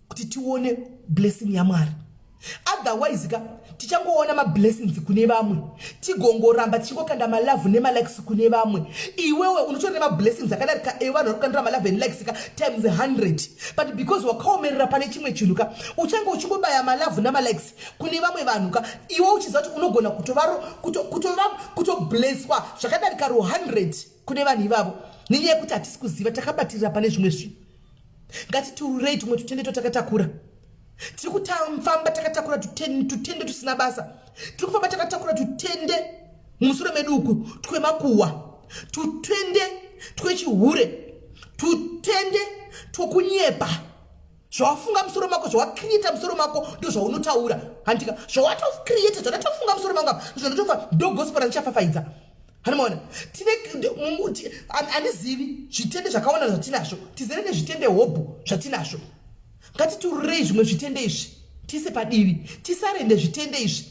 kuti tione blessing yaMwari. Otherwise ka, tichangoona mablessings kune vamwe, tigongoramba tichingokanda malove nemalikes kune vamwe. Iwewe unotori nemablessings akadarika evanhu vari kukandira malove and likes ka times 100, but because wakaomerera pane chimwe chinhu ka, uchange uchingobaya malove namalikes kune vamwe vanhu ka, iwe uchiziva kuti unogona kutoblesswa zvakadarika ru100 kune vanhu ivavo, nenyaya yekuti hatisi kuziva, takabatirira pane zvimwe zvinhu. Ngatitururei tumwe tutende twatakatakura. Tiri kutafamba takatakura tutende tusina basa. Tiri kufamba takatakura tutende mumusoro medu uku twemakuhwa, tutende twechihure, tutende twokunyepa. Zvawafunga musoro mako, zvawacreata musoro mako, ndo zvaunotaura, handika? Zvawatocreata, zvandatofunga musoro mangu apa, zvandatofa, ndo gospel randichafafaidza. Hanimaona tine, handizivi zvitende zvakawanda zvatinazvo. Tizere nezvitende hobho zvatinazvo. Ngatitururei zvimwe zvitende izvi, tiise padivi, tisarende zvitende izvi,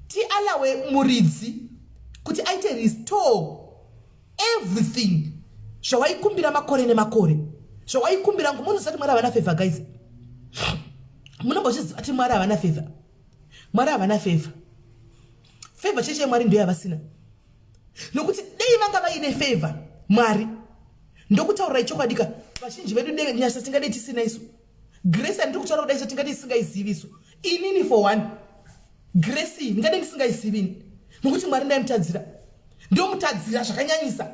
tiallowe muridzi kuti aite restore everything zvawaikumbira makore nemakore, zvawaikumbira. Munoziva kuti Mwari havana favor, guys? Munombozviziva kuti Mwari havana favor? Mwari havana favor. Favor cheche Mwari ndo yavasina, nokuti dei vanga vaine favor Mwari, ndokutaurirai chokwadi ka, vazhinji vedu nyasha tingadei tisina isu. Grace yandiri kutaura kudai so, tingadei tisingaizivi isu. Inini for one, grace iyi ndingadei ndisingaizivi ini, nokuti Mwari ndaimutadzira, ndomutadzira zvakanyanyisa.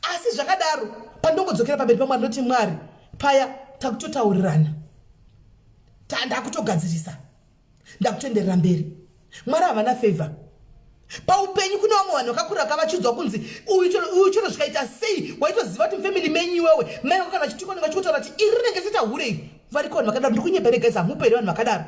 Asi zvakadaro, pandongodzokera pamberi paMwari, ndoti, "Mwari," paya takutotaurirana, ndakutogadzirisa, ndakutoenderera mberi. Mwari havana favor paupenyu. Kune vamwe vanhu vakakura kavachiudzwa kunzi uyu chero zvikaita sei, waitoziva kuti mufamily menyu iwewe, mai vako kana chitukwa vachikutaura kuti iri rinenge chiita hure iri. Variko vanhu vakadaro. Ndiri kunyepa here, guys? Hamupo here vanhu vakadaro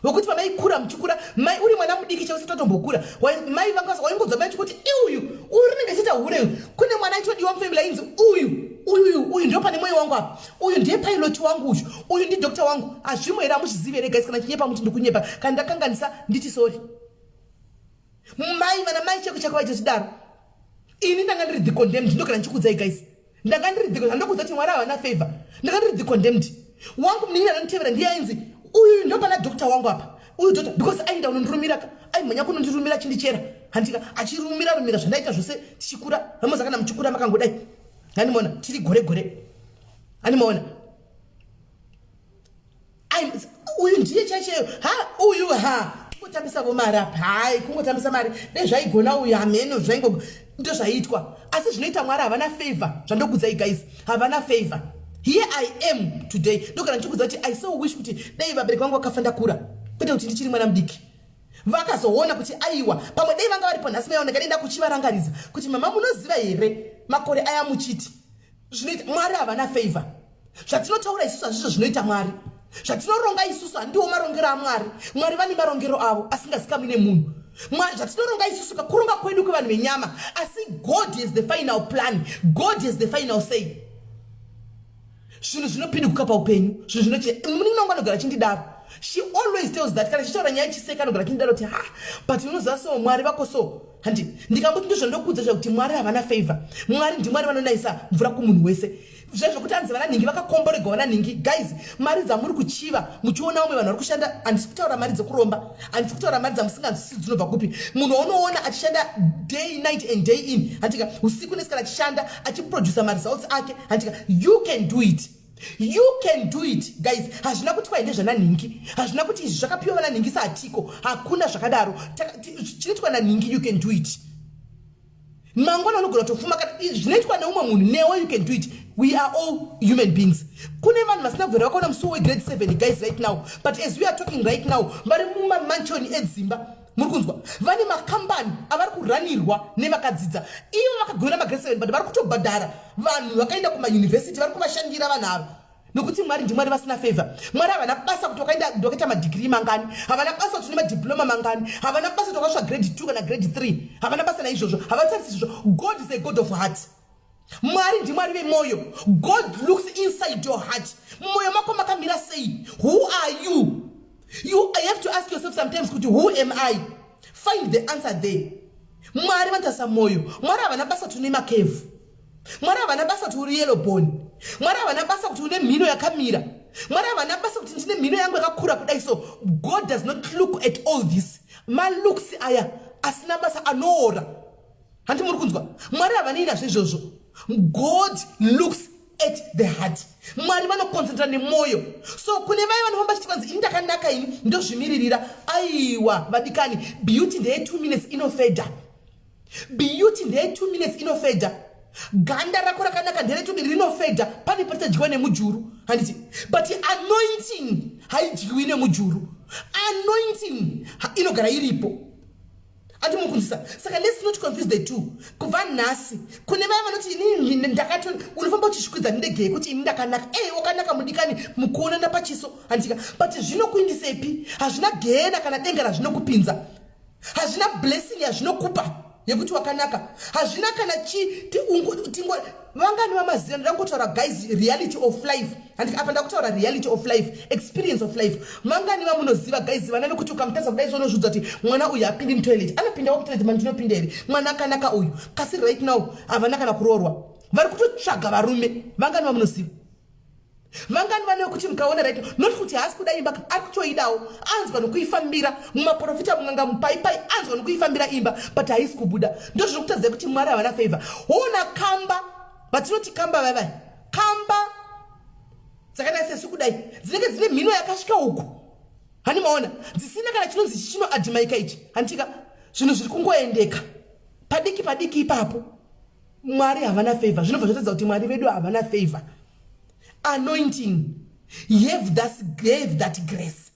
vokuti pamaikura muchikura, mai uri mwana mudiki chausati watombokura, mai vanga waingodzwa mai chikuti iuyu, uyu rinenge chiita hure uyu? Kune mwana aitodiwa mufamily ainzi uyu, uyu, uyu ndo pane mwoyo wangu apa, uyu ndiye pilot wangu, uyu, uyu ndidoctor wangu. Hazvimo here? Hamuzvizivi here, guys? Kana chinyepa muti ndikunyepa, kana ndakanganisa nditi sorry. Mai vana mai cheko chako vaitotidaro. Ini ndanga ndiri the condemned. Ndogara ndichikuudzai, guys, ndanga ndiri the, handokuudza kuti Mwari havana favor. Ndanga ndiri the condemned. Wangu munin'ina anonditevera ndiye ainzi uyu ndo pana doctor wangu apa, uyu doctor, because ainda unondirumira ka, aimhanya kunondirumira achindichera, handika? Achirumira rumira zvandaita zvose tichikura. Vamoza kana muchikura makangodai, handimaona tiri gore gore, handimaona uyu ndiye chaicheyo ha, uyu ha, kungotambisavo mari apa, hai, kungotambisa mari, dei zvaigona uyu, hameno zvaingo ndo zvaiitwa. Asi zvinoita Mwari havana favor. Zvandokudzai, guys, havana favor. Here I am today, ndogara ndichikudza kuti I so wish kuti dei vabereki vangu vakafa ndakura, kwete kuti ndichiri mwana mudiki vakazoona kuti aiwa, pamwe dei vanga varipo nhasi maiona ndakadei ndakuchivarangaridza kuti, "Mama, munoziva here makore aya muchiti?" Zvinoita Mwari havana favor. Zvatinotaura isusu hazvizvo zvinoita Mwari. Zvatinoronga isusu handiwo marongero aMwari. Mwari vane marongero avo asingazikamwi nemunhu. Zvatinoronga isusu kakuronga kwedu kwevanhu venyama, asi God is the final plan. God is the final say. Zvinhu zvinopinduka paupenyu, zvinhu zvinochi munin'ina wangu anogara achindidaro. She always tells that kana chichitaura nyaya chiseka, anogara achindidaro kuti, "Ha, but unoziva so Mwari vako so." Handi ndikamboti ndozvandokudza zvakuti Mwari havana favor. Mwari ndiMwari vanonayisa mvura kumunhu wese. Zvezvokuti anzi vana nhingi vakakomboregwa, vana nhingi, guys, mari dzamuri kuchiva muchiona vamwe vanhu vari kushanda, handisi kutaura mari dzekuromba, handisi kutaura mari dzamusinganzwisisi dzinobva kupi. Munhu waunoona achishanda day, night and day in, handika, usiku nesikana achishanda, achiprodusa maresults ake, handika? You can do it, you can do it, guys. Hazvina kuti kwaende zvananhingi, hazvina kuti izvi zvakapiwa vananhingi saatiko. Hakuna zvakadaro. Chinoitwa nanhingi, you can do it. Mangwana unogona kutofuma kana zvinoitwa neumwe munhu, newe you can do it. We are all human beings. Kune vanhu vasina kubvira vakaona musuwo wegrade 7, guys, right now, but as we are talking right now, vari mumamansion edzimba. Muri kunzwa? Vane makambani avari kuranirwa nevakadzidza. Ivo vakagona magrade 7, but vari kutobhadhara vanhu vakaenda kumayunivhesiti, vari kuvashandira vanhu ava, nokuti Mwari ndiMwari vasina favor. Mwari havana basa kuti wakaenda wakaita madhigiri mangani, havana basa kuti une madiploma mangani, havana basa kuti wakasvika grade 2 kana grade 3. Havana basa naizvozvo, havatarisi izvozvo. God is a God of heart. Mwari ndiMwari vemwoyo. God looks inside your heart. Mumwoyo mako makamira sei? Who are you? You have to ask yourself sometimes kuti, "Who am I?" Find the answer there. Mwari vanotarisa mwoyo. Mwari havana basa kuti une makevhu. Mwari havana basa kuti uri yellow bone. Mwari havana basa kuti une mhino yakamira. Mwari havana basa kuti ndine mhino yangu yakakura kudai. So God does not look at all this, malooks aya asina basa, anoora. Handi muri kunzwa? Mwari havanei nazvo izvozvo. God looks at the heart. Mwari vanoconcentra nemwoyo. So kune vaya vanofamba chiti kwanzi, "Ini ndakanaka, ini ndozvimiririra," aiwa vadikani, beauty ndeye 2 minutes, inofedha. Beauty ndeye 2 minutes, inofedha. Ganda rako rakanaka nderetu, rinofedha. Pane patichadyiwa nemujuru, handiti? But anointing haidyiwi nemujuru. Anointing inogara iripo. Ati mukunzisa? Saka let's not confuse the two. Kubva nhasi, kune vaya vanoti, "Inini ndakato," unofamba uchizvikwidza ndege yekuti, "Ini ndakanaka." Ei, wakanaka mudikani, mukuonana pachiso, handika? But zvinokuindisepi? Hazvina gehena kana denga razvinokupinza. Hazvina blessing yazvinokupa yekuti wakanaka. Hazvina kana chi tingo. Vangani vamaziva? Ndangotaura, guys, reality of life. Handi apa ndakutaura reality of life, experience of life. Vangani vamunoziva, guys, vana vekuti ukamutadza kudai, sonozvidza kuti mwana uyu apindi mutoilet, anopindawo mutoilet mandinopinda here? Mwana akanaka uyu, kasi right now havana kana kuroorwa, vari kutotsvaga varume. Vangani vamunoziva? Vangani vane kuti mukaona right, not kuti haasi kuda imba, ari kutoidawo, anzwa nokuifambira mumaprofita, munganga, mupaipai, anzwa nokuifambira imba, but haisi kubuda. Ndo zvinokutadzai kuti Mwari havana favor. Hoona kamba vatinoti kamba vaivai, kamba dzakadai sesu kudai, dzinenge dzine mhino yakasvika uku, hani maona, dzisina kana chinonzi chinoadhimaika ichi, handitika? Zvinhu zviri kungoendeka padiki padiki ipapo. Mwari havana favor. Zvinobva zvatadza kuti Mwari vedu havana favor. Anointing have that, gave that grace.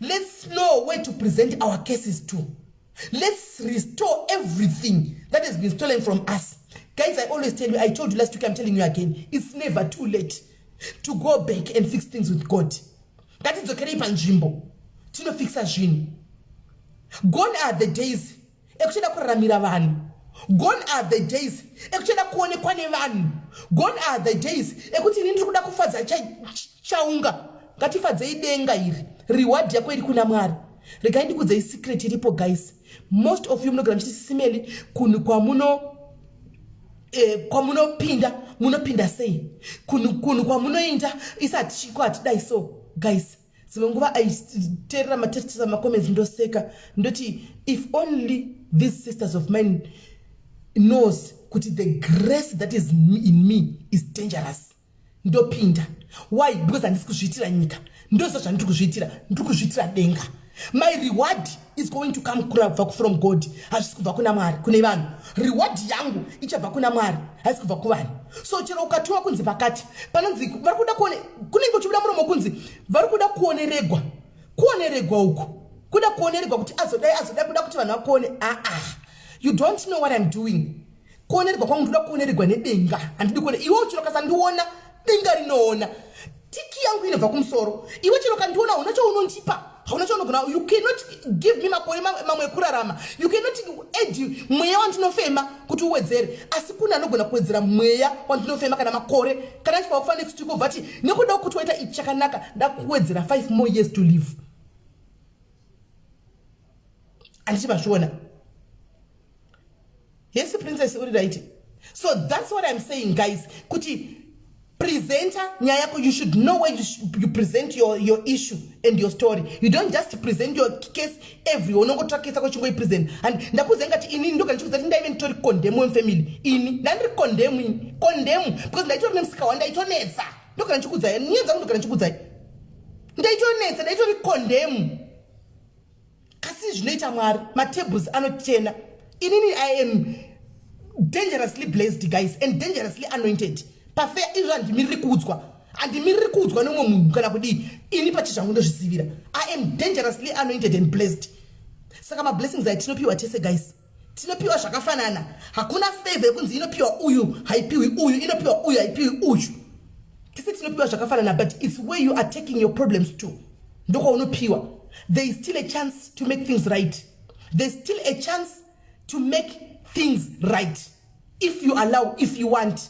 Let's know where to present our cases to. Let's restore everything that has been stolen from us. Guys, I always tell you, I told you last week, I'm telling you again, it's never too late to go back and fix things with God. Ngatidzokerei panzvimbo, tinofixa zvinhu. Gone are the days ekuchida kuraramira vanhu. Gone are the days ekuchida kuonekwa nevanhu. Gone are the days ekuti, "Ini ndiri kuda kufadza chaunga." Ngatifadzei denga iri. Reward yako iri kuna Mwari. Regai ndikudzei secret iripo, guys. Most of you munogara muchiti, "Sisimeli, kunhu kwamuno kwamunopinda munopinda sei? Kunhu kwamunoinda isati chiko hatidai." So guys, dzimwe nguva aiteerera matext, macomments, ndoseka, ndoti, "If only these sisters of mine knows kuti the grace that is in me is dangerous." Ndopinda. Why? Because handisi kuzviitira nyika. Ndoziva zvandiri kuzviitira. Ndiri kuzviitira denga. My reward is going to come kubva from God. Hazvisi kubva kuna Mwari, kune vanhu. Reward yangu ichabva kuna Mwari, haisi kubva kuvanhu. So chero ukatumwa kunzi pakati panonzi vari kuda kuone, kunenge uchibuda muromo kunzi vari kuda kuoneregwa, kuoneregwa uku, kuda kuoneregwa kuti azodai, azodai, kuda kuti vanhu vakuone. Aa, you don't know what I'm doing. Kuoneregwa kwangu, ndoda kuoneregwa nedenga. Handidi kuone iwe. Chero kasandiona, denga rinoona. Tiki yangu inobva kumusoro. Iwe chero kandiona, hauna chaunondipa, hauna chaunogona. You cannot give me makore mamwe ekurarama. You cannot add mweya wandinofema kuti uwedzere. Asi kune anogona kuwedzera mweya wandinofema kana makore. Kana achibva kufa next week, obva ti, "Nekuda kuti waita ichi chakanaka, ndakuwedzera 5 more years to live." Handichivazviona? Yes, princess, uri right. So that's what I'm saying, guys, kuti presenta nyaya yako. You should know where you present your issue and your story. You don't just present your case everywhere. Unongotsvakisa kwechingoipresent. And ndakuziva ngati inini ndoga ndichikuziva kuti ndaive nditori condemn wemufamily. Ini ndandiri condemn, ini condemn, because ndaitori nemusika wandaitonetsa. Ndogara ndichikudzai nyaya dzangu, ndogara ndichikudzai. Ndaitonetsa, ndaitori condemn. Kasi zvinoita Mwari, matables anochena. Inini I am dangerously blessed, guys, and dangerously anointed. Pafeya izvo handimiriri kuudzwa, handimiriri kuudzwa nemumwe munhu kana kudii. Ini pachi zvangu ndozvisivira. I am dangerously anointed and blessed. Saka mablessings ai tinopiwa tese, guys, tinopiwa zvakafanana. Hakuna favor yekunzi inopiwa uyu haipiwi uyu, inopiwa uyu haipiwi uyu. Tese tinopiwa zvakafanana, but it's where you are taking your problems to, ndokwaunopiwa. There is still a chance to make things right. There's still a chance to make things right if you allow, if you want.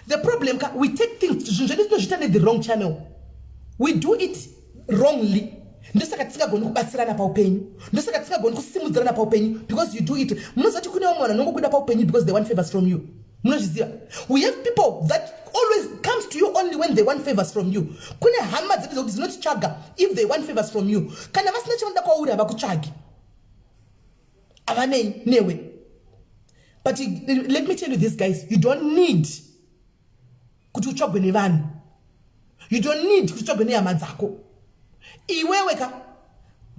The problem ka, we take things, zvinhu zvedu tinozviita nethe wrong channel. We do it wrongly. Ndosaka tisingagoni kubatsirana paupenyu, ndosaka tisingagoni kusimudzirana paupenyu, because you do it. Munoziva kuti kune vamwe vanhu vanongokuda paupenyu because they want favors from you? Munozviziva? We have people that always comes to you. only when they want favors from you. Kune hama dzedu dzekuti dzinotitsvaga if they want favors from you. Kana vasina chavanoda kwauri havakutsvagi, havanei newe. But let me tell you this, guys, you don't need kuti utsvagwe nevanhu. You don't need kuti utsvagwe nehama dzako. Iwewe ka,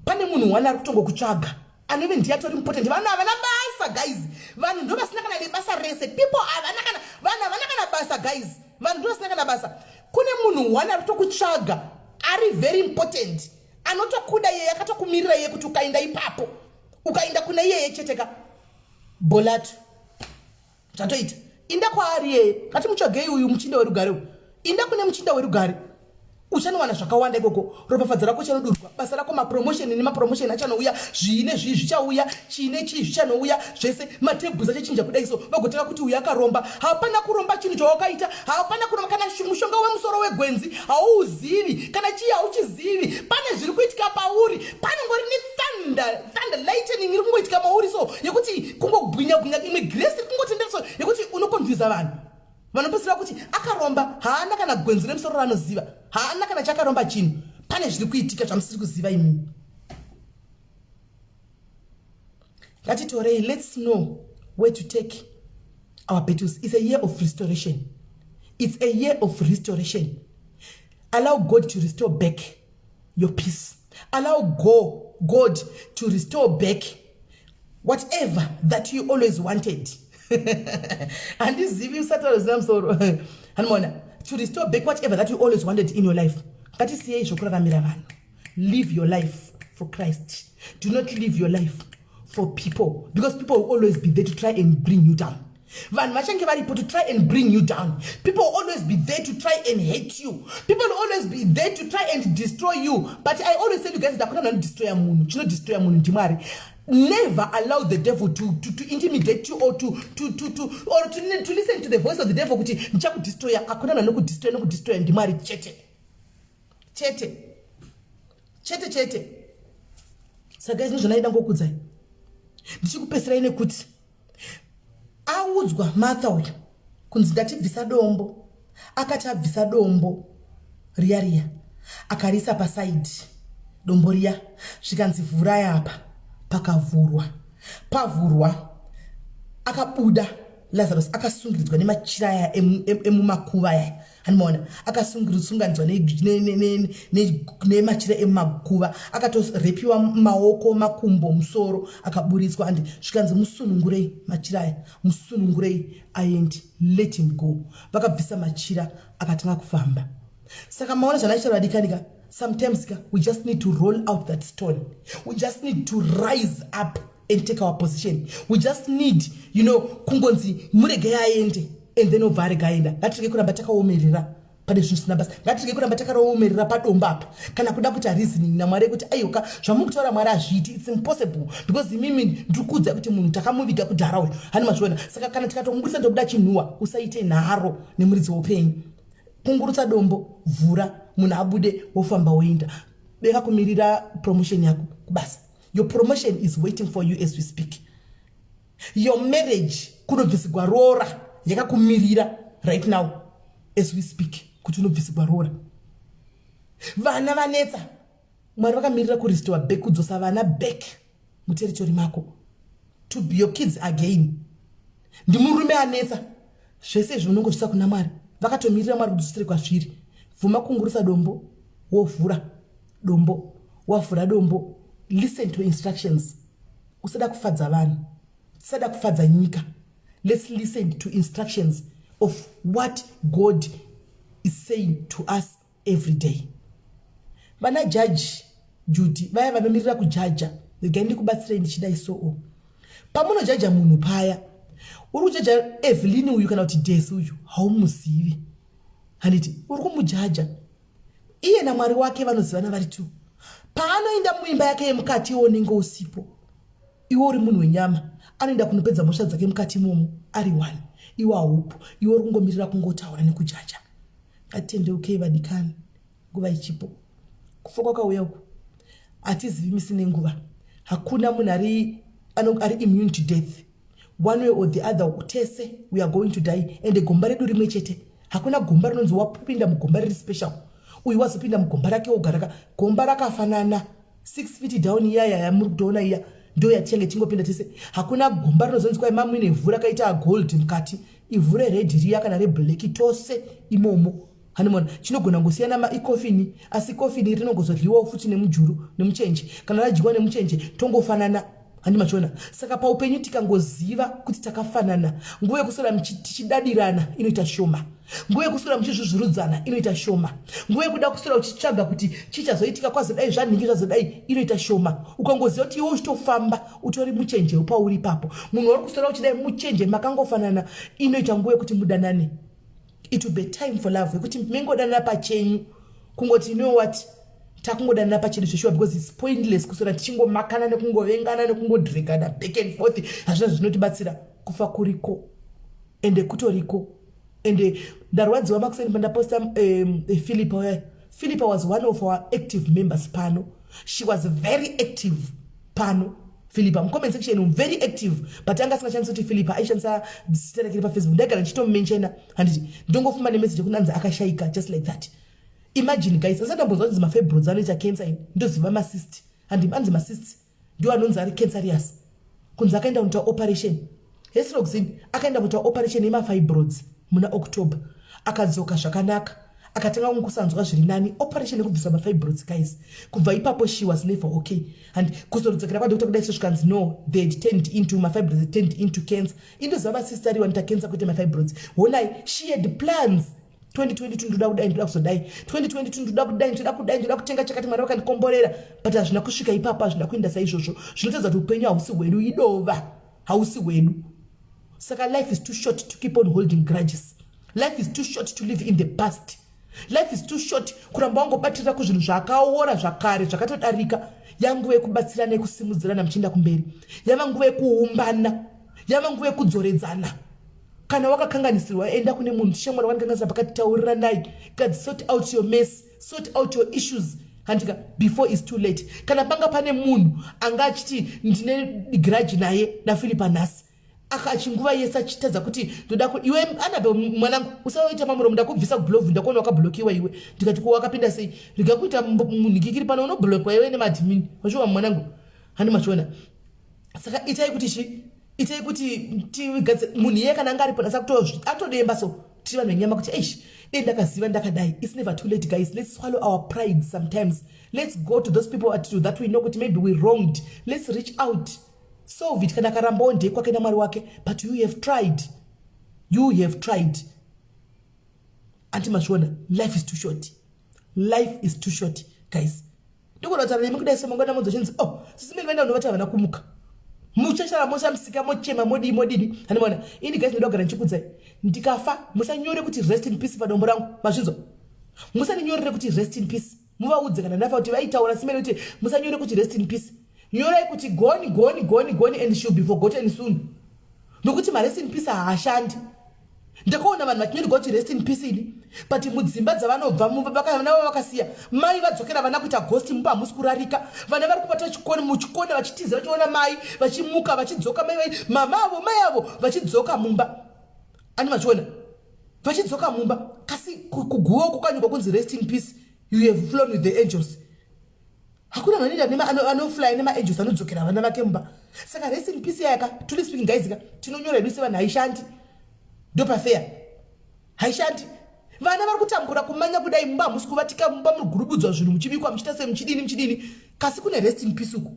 pane munhu wani ari kutongokutsvaga anove ndiye atori important. Vanhu havana basa, guys. Vanhu ndo vasina kana nebasa rese. People havana kana, vanhu havana kana basa, guys. Vanhu ndo vasina kana basa. Kune munhu wani ari kutokutsvaga ari very important, anotokuda iyeye, akatokumirira iye, kuti ukaenda ipapo, ukaenda kuna iyeye chete ka, bolatu zvatoita. Inda kwaari iyeye. Ngatimutsvagei uyu muchinda werugare uyu. Inda kune muchinda werugare, uchanowana zvakawanda ikoko. Ropafadzo rako chanodurwa, basa rako, mapromotion nemapromotion achanouya, zvii nezvii zvichauya, chii nechii zvichanouya zvese. Matebhus achachinja kudai so, vagotanga kuti uyu akaromba. Hapana kuromba. Chinhu chawakaita hapana kuromba. Kana mushonga wemusoro wegwenzi hauuzivi, kana chii hauchizivi. Pane zviri kuitika pauri, panongori nethunder, thunder, lightning iri kungoitika mauri so, yekuti kungobwinya bwinya, imwe grace iri kungotendera so, yekuti unokonfusa vanhu. Vanopedzisira kuti akaromba. Haana kana gwenzi remusoro raanoziva, haana kana chakaromba chinhu. Pane zviri kuitika zvamusiri kuziva imimi. Ngatitorei, let's know where to take our battles. It's a year of restoration. It's a year of restoration. Allow God to restore back your peace. Allow God to restore back whatever that you always wanted. Handizivi, usataura zina musoro. Hanimona to restore back whatever that you always wanted in your life. Ngatisiyei zvokuraramira vanhu. Live your life for Christ. Do not live your life for people, because people will always be there to try and bring you down. Vanhu vachange varipo to try and bring you down. People will always be there to try and hate you. People will always be there to try and destroy you. But I always tell you guys, hakuna munhu anodestroya munhu. Chinodestroya munhu ndiMwari. Never allow the devil to intimidate you or to listen to the voice of the devil kuti ndichakudestroya. Hakuna munhu anokudestroya. Nokudestroya ndiMwari chete, chete, chete, chete. Saka izvi zvanaida ngokudzai, ndichikupesirai nekuti audzwa Martha uyu kunzi ndatibvisa dombo. Akati abvisa dombo riya riya, akarisa pasaidi dombo riya, zvikanzi vhurai apa. Pakavhurwa. Pavhurwa, akabuda Lazarus akasungiridzwa nemachira aya emumakuva aya. Hanimaona akasunganidzwa nemachira emumakuva, akatorepiwa maoko, makumbo, musoro, akaburitswa. Andi zvikanzi musunungurei machira aya, musunungurei aendi, let him go. Vakabvisa machira, akatanga kufamba. Saka maona zvanaita, vadikanika. Sometimes ka, we just need to roll out that stone. We just need to rise up and take our position. We just need kungonzi muregei aende, and then obva arega aenda. Ngatirege kuramba takaomerera pane zvinhu zvisina basa. Ngatirege kuramba takaomerera padombo apa, kana kuda kuita reasoning naMwari yekuti aiwaka, zvamuri kutaura Mwari hazviiti, it's impossible, because imimi ndiri kuudza kuti munhu takamuviga kudhara uyu. Hani mazviona? Saka kana tikatomubudisa ndobuda chinhuwa. Usaite nharo nemuridzi weupenyu. Kungurutsa dombo, vhura, munhu abude, wofamba woenda. Beka kumirira promotion yako kubasa. Your promotion is waiting for you as we speak. Your marriage, kunobvisigwa roora, yakakumirira right now as we speak, kuti unobvisigwa roora. Vana vanetsa, Mwari vakamirira kurestore back, kudzosa vana back muterritory mako, to be your kids again. Ndimurume anetsa, zvese izvi unongozvisa kuna Mwari. Vakatomirira Mwari kudzosere kwazviri. Bvuma kungurisa dombo, wovhura dombo. Wavhura dombo, listen to instructions. Usada kufadza vanhu, tisada kufadza nyika. Let's listen to instructions of what God is saying to us every day. Vana Jaji Judy, vaya vanomirira kujaja, regai ndikubatsirei ndichidai. Soo pamunojaja munhu paya, uri kujaja Evelyn uyu kana kuti Desi uyu, haumuzivi, handiti? Uri kumujaja, iye naMwari wake vanozivana vari two. Paanoenda muimba yake yemukati, iwe unenge usipo. Iwe uri munhu wenyama. Anoenda kunopedza mhosva dzake mukati imomo ari one, iwe haupo. Iwe uri kungomirira kungotaura nekujaja. Ngatitendeukei, vadikani, nguva ichipo. Kufa kwakauya uku, hatizivi misi nenguva. Hakuna munhu ari immune to death. One way or the other, tese we are going to die, ende gomba redu rimwe chete. Hakuna gomba rinonzi wapinda mugomba riri special, uyu wazopinda mugomba rake wogaraka. Gomba rakafanana, 6 feet down iyaya yamuri kutoona iya, ndo yatichange tingopinda tese. Hakuna gomba rinozonzi kwai mamuine ivhu rakaita gold mukati, ivhu rered riya kana reblack, tose imomo. Hanimona chinogona kungosiyana icoffin, asi coffin rinongozodyiwawo futi nemujuru nemuchenje. Kana radyiwa nemuchenje, tongofanana. Handi machiona? Saka paupenyu tikangoziva kuti takafanana, nguva yekuswera tichidadirana inoita shoma, nguva yekuswera muchizvuzvurudzana inoita shoma, nguva yekuda kuswera uchitsvaga kuti chichazoitika kwazodai, zvanhingi zvazodai, inoita shoma. Ukangoziva kuti iwe uchitofamba utori muchenje pauri ipapo, munhu wari kuswera uchidai muchenje, makangofanana, inoita nguva yekuti mudanane. It will be time for love, yekuti mengodanana pachenyu, kungoti, "You know what, takungodanana pachedu zveshuwa," because it's pointless kuswera tichingomakana nekungovengana nekungodregana back and forth. Hazvina zvinotibatsira. Kufa kuriko, ende kutoriko. Ende ndarwadziwa makuseni pandaposta Philipa uya. Philipa was one of our active members pano. She was very active pano, Philipa, mucomment section, very active, but anga asingashandisi kuti Philipa, aishandisa zita rake pafacebook. Ndaigara ndichitomentiona, handiti? Ndongofuma nemessage yekunanzi akashayika, just like that. Imagine, guys, asati ambonzwa kunzi mafibroids anoita cancer. Ini ndoziva macyst, handi anzi macyst ndiwo anonzi ari cancerous. Kunzi akaenda kunoita operation hesroxin, akaenda kunoita operation yemafibroids muna October, akadzoka zvakanaka, akatanga kusanzwa zviri nani. Operation yekubvisa mafibroids, guys. Kubva ipapo she was never okay. And kuzorodzokera kwadoctor kudai so, zvikanzi no, they had turned into, mafibroids turned into cancer. Indoziva macyst ariwa noita cancer, kwete mafibroids. Honai, she had plans: 2022 ndoda kudai, ndoda kuzodai, 2022 ndoda kudai, ndoda kudai, ndoda kutenga chakati, Mwari vakandikomborera. But hazvina kusvika ipapo, hazvina kuenda saizvozvo. Zvinotaridza kuti upenyu hausi hwedu, idova, hausi hwedu. Saka life is too short to keep on holding grudges. Life is too short to live in the past. Life is too short kuramba wangobatirira kuzvinhu zvakaora, zvakare, zvakatodarika. Yanguva yekubatsirana, yekusimudzirana muchienda kumberi. Yava nguva yekuumbana, yava nguva yekudzoredzana. Kana wakakanganisirwa, enda kune munhu: "Shamwari, wandikanganisira pakati, tauriranai." Gadzi, sort out your mess, sort out your issues, handika, before is too late. Kana panga pane munhu anga achiti ndine grudge naye naPhilipa nhasi, akachinguva yese achitadza kuti ndoda iwe Anabel mwanangu, usaita mamuromo, ndakubvisa kublovu, ndakuona wakablokiwa iwe. Ndikati, "Ko wakapinda sei?" Rega kuita munhikikiri pano, unoblokwa iwe nemadmin wachiwa mwanangu. Handi machiona? Saka itai kuti chi itai kuti tigadze munhu iye. Kana anga aripo nasa atodemba, so tiri vanhu venyama kuti, "Eish, dei ndakaziva ndakadai." It's never too late, guys. Let's swallow our pride sometimes. Let's go to those people attitude that we know kuti maybe we wronged. Let's reach out, solve it. Kana akarambawo, ndekwake naMwari wake, but you have tried, you have tried. Anti mazviona? Life is too short, life is too short, guys. Ndikuda kutaura nemi kudai semangwana munzi uchinzi, "Oh, sisimeli vaenda kunovata, havana kumuka." Muchashara, moshamisika, mochema, modii, modini. Handimaona ini, guys, ndoda kugara ndichikudzai. Ndikafa, musanyore kuti "Rest in peace" padombo rangu. Mazvinzwa? Musaninyorere kuti "Rest in peace". Muvaudze kana ndafa kuti vaitaura simene kuti musanyore kuti "Rest in peace". Nyorai kuti "Gone, gone, gone, gone and she'll be forgotten soon", nokuti marest in peace haashandi. Ndakaona vanhu vachinyorerwa kuti "Rest in peace" ini, but mudzimba dzavanobva, vana vakasiya mai vadzokera, vana kuita ghost mumba, hamusi kurarika. Vana vari kubata chikoni muchikona, vachitiza, vachiona mai vachimuka, vachidzoka, mai mama avo, mai avo vachidzoka mumba. Ani vachiona vachidzoka mumba, kasi kuguva kukanyorwa kunzi "Rest in peace, you have flown with the angels." Hakuna vanhu anoenda, anofly nemaangels, anodzokera vana vake mumba. Saka rest in peace yaka, truly speaking, guys ka, tinonyora hedu sevanhu, haishandi. Ndopafeya, haishandi. Vana vari kutambura kumanya kudai, mumba hamusi kuvatika, mumba muri gurubudzwa zvinhu, muchibikwa, muchiita sei, muchidini, muchidini, kasi kune rest in peace uku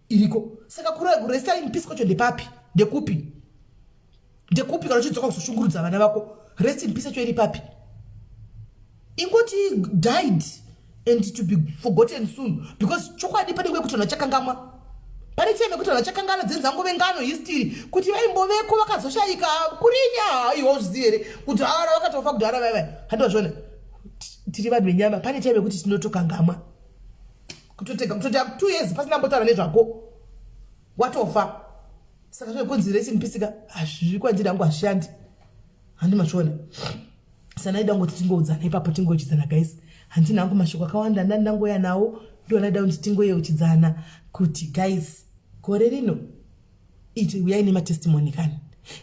iriko. Saka kuresta in peace kwacho ndepapi? Ndekupi? Ndekupi? Kana uchidzoka kuzoshungurudza vana vako, rest in peace yacho iri papi? Ingoti "Died and to be forgotten soon", because chokwadi pane nguva yekuti vanhu vachakangamwa, pane time yekuti vanhu vachakangana, dzinzangove ngano, history, kuti vaimboveko, vakazoshayika kurinya. Iwo zvizivi here kuti ara vakatofa kudhara vaivai? Handivazvona, tiri vanhu venyama. Pane time yekuti tinotokangamwa, kutotega kutota 2 years pasina mbotaura nezvako, watofa. Saka zvekunzi "Rest in peace" ka, hazvizvi kwandiri hangu, hazvishandi. Handi machiona? Sanaida kungoti tingoudzana ipapo, tingochidzana, guys. Handina hangu mashoko akawanda ndani ndangoya nawo. Ndionaida kuti tingoyeuchidzana kuti, guys, gore rino iti uyai nematestimony kani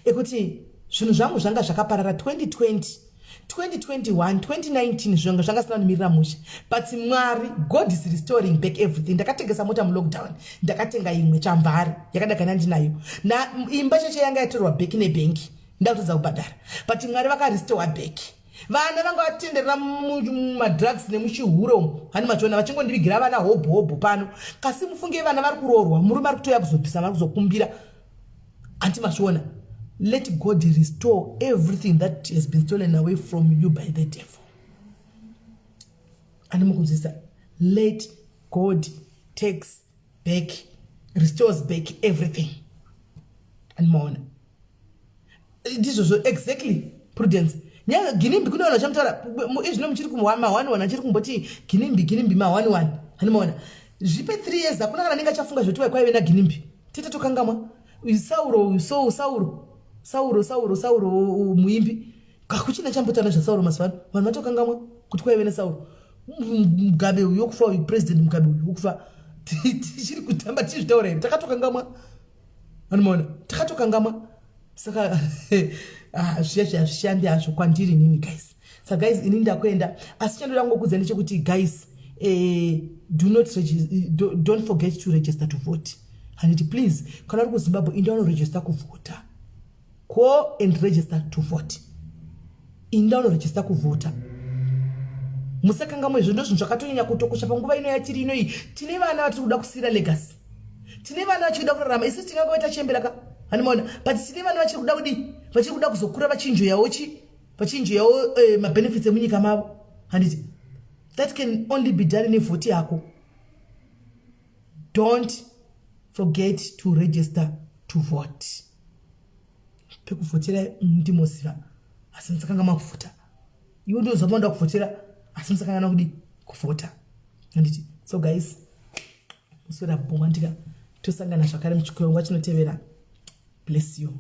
ekuti zvinhu zvangu zvanga zvakaparara 2020. 2021, 2019, zvanga zvanga sina kundimirira mushe, but Mwari, God is restoring back everything. Ndakatengesa mota mulockdown, ndakatenga imwe chamvari yakadakana ndinayo. Na imba cheche yanga yatorwa back nebhengi, ndakutodza kubhadhara, but Mwari vakarestore back. Vana vanga vatenderera mumadrugs nemuchihuro, hani machiona vachingondivigira vana hobho hobho pano. Kasi mufunge, vana vari kuroorwa, murume ari kutoya kuzobvisa vari kuzokumbira, handi machiona? Let God restore everything that has been stolen away from you by the devil. Andimukunzwisa? Let God takes back, restores back everything. Andimaona? Ndizvozvo exactly, Prudence. Nyaya Ginimbi, kune vanhu vachamutaura izvino, muchiri ma11, achiri kumboti Ginimbi, Ginimbi, ma11. Handimaona? Zvipe 3 years, hakuna kana anenge achafunga zvoti kwaive naGinimbi. Tete tokangamwa Sauro. So Sauro, Sauro, Sauro, Sauro muimbi, kakuchina chambotaura zvaSauro. Mazuva ano vanhu vatokangamwa kuti kwaive naSauro. Mugabe uyu wokufa uyu, President Mugabe uyu wokufa, tichiri kutamba tichizvitaura here? Takatokangamwa, anomaona? Takatokangamwa. Saka ah, zviya zviya zvishandi hazvo kwandiri nini, guys. Saka guys, ini ndakuenda, asi chandoda kungokudza ndechekuti guys, do not don't forget to register to vote, handiti? Please, kana uri kuZimbabwe, inda unoregister kuvhota. Go and register to vote. Inda unoregister kuvhota. Musakangamwe izvo. Ndo zvinhu zvakatonyanya kutokosha panguva ino yatiri inoyi. Tine vana vatiri kuda kusiyira legacy, tine vana vachiri kuda kurarama. Isusu tingangoita chembera ka, handimaona? But tine vana vachiri kuda kudii? Vachiri kuda kuzokura vachinjoyawo chi vachinjoyawo mabenefits emunyika mavo, handiti? That can only be done nevhoti yako. Don't forget to register to vote. Pekuvhotera ndimoziva, asi musakanga makuvhota. Iwe ndoziva paunoda kuvhotera, asi musakangana kudi kuvhota, handiti? So guys, muswera bhoma ndika tosangana zvakare muchirongwa chinotevera. Bless you.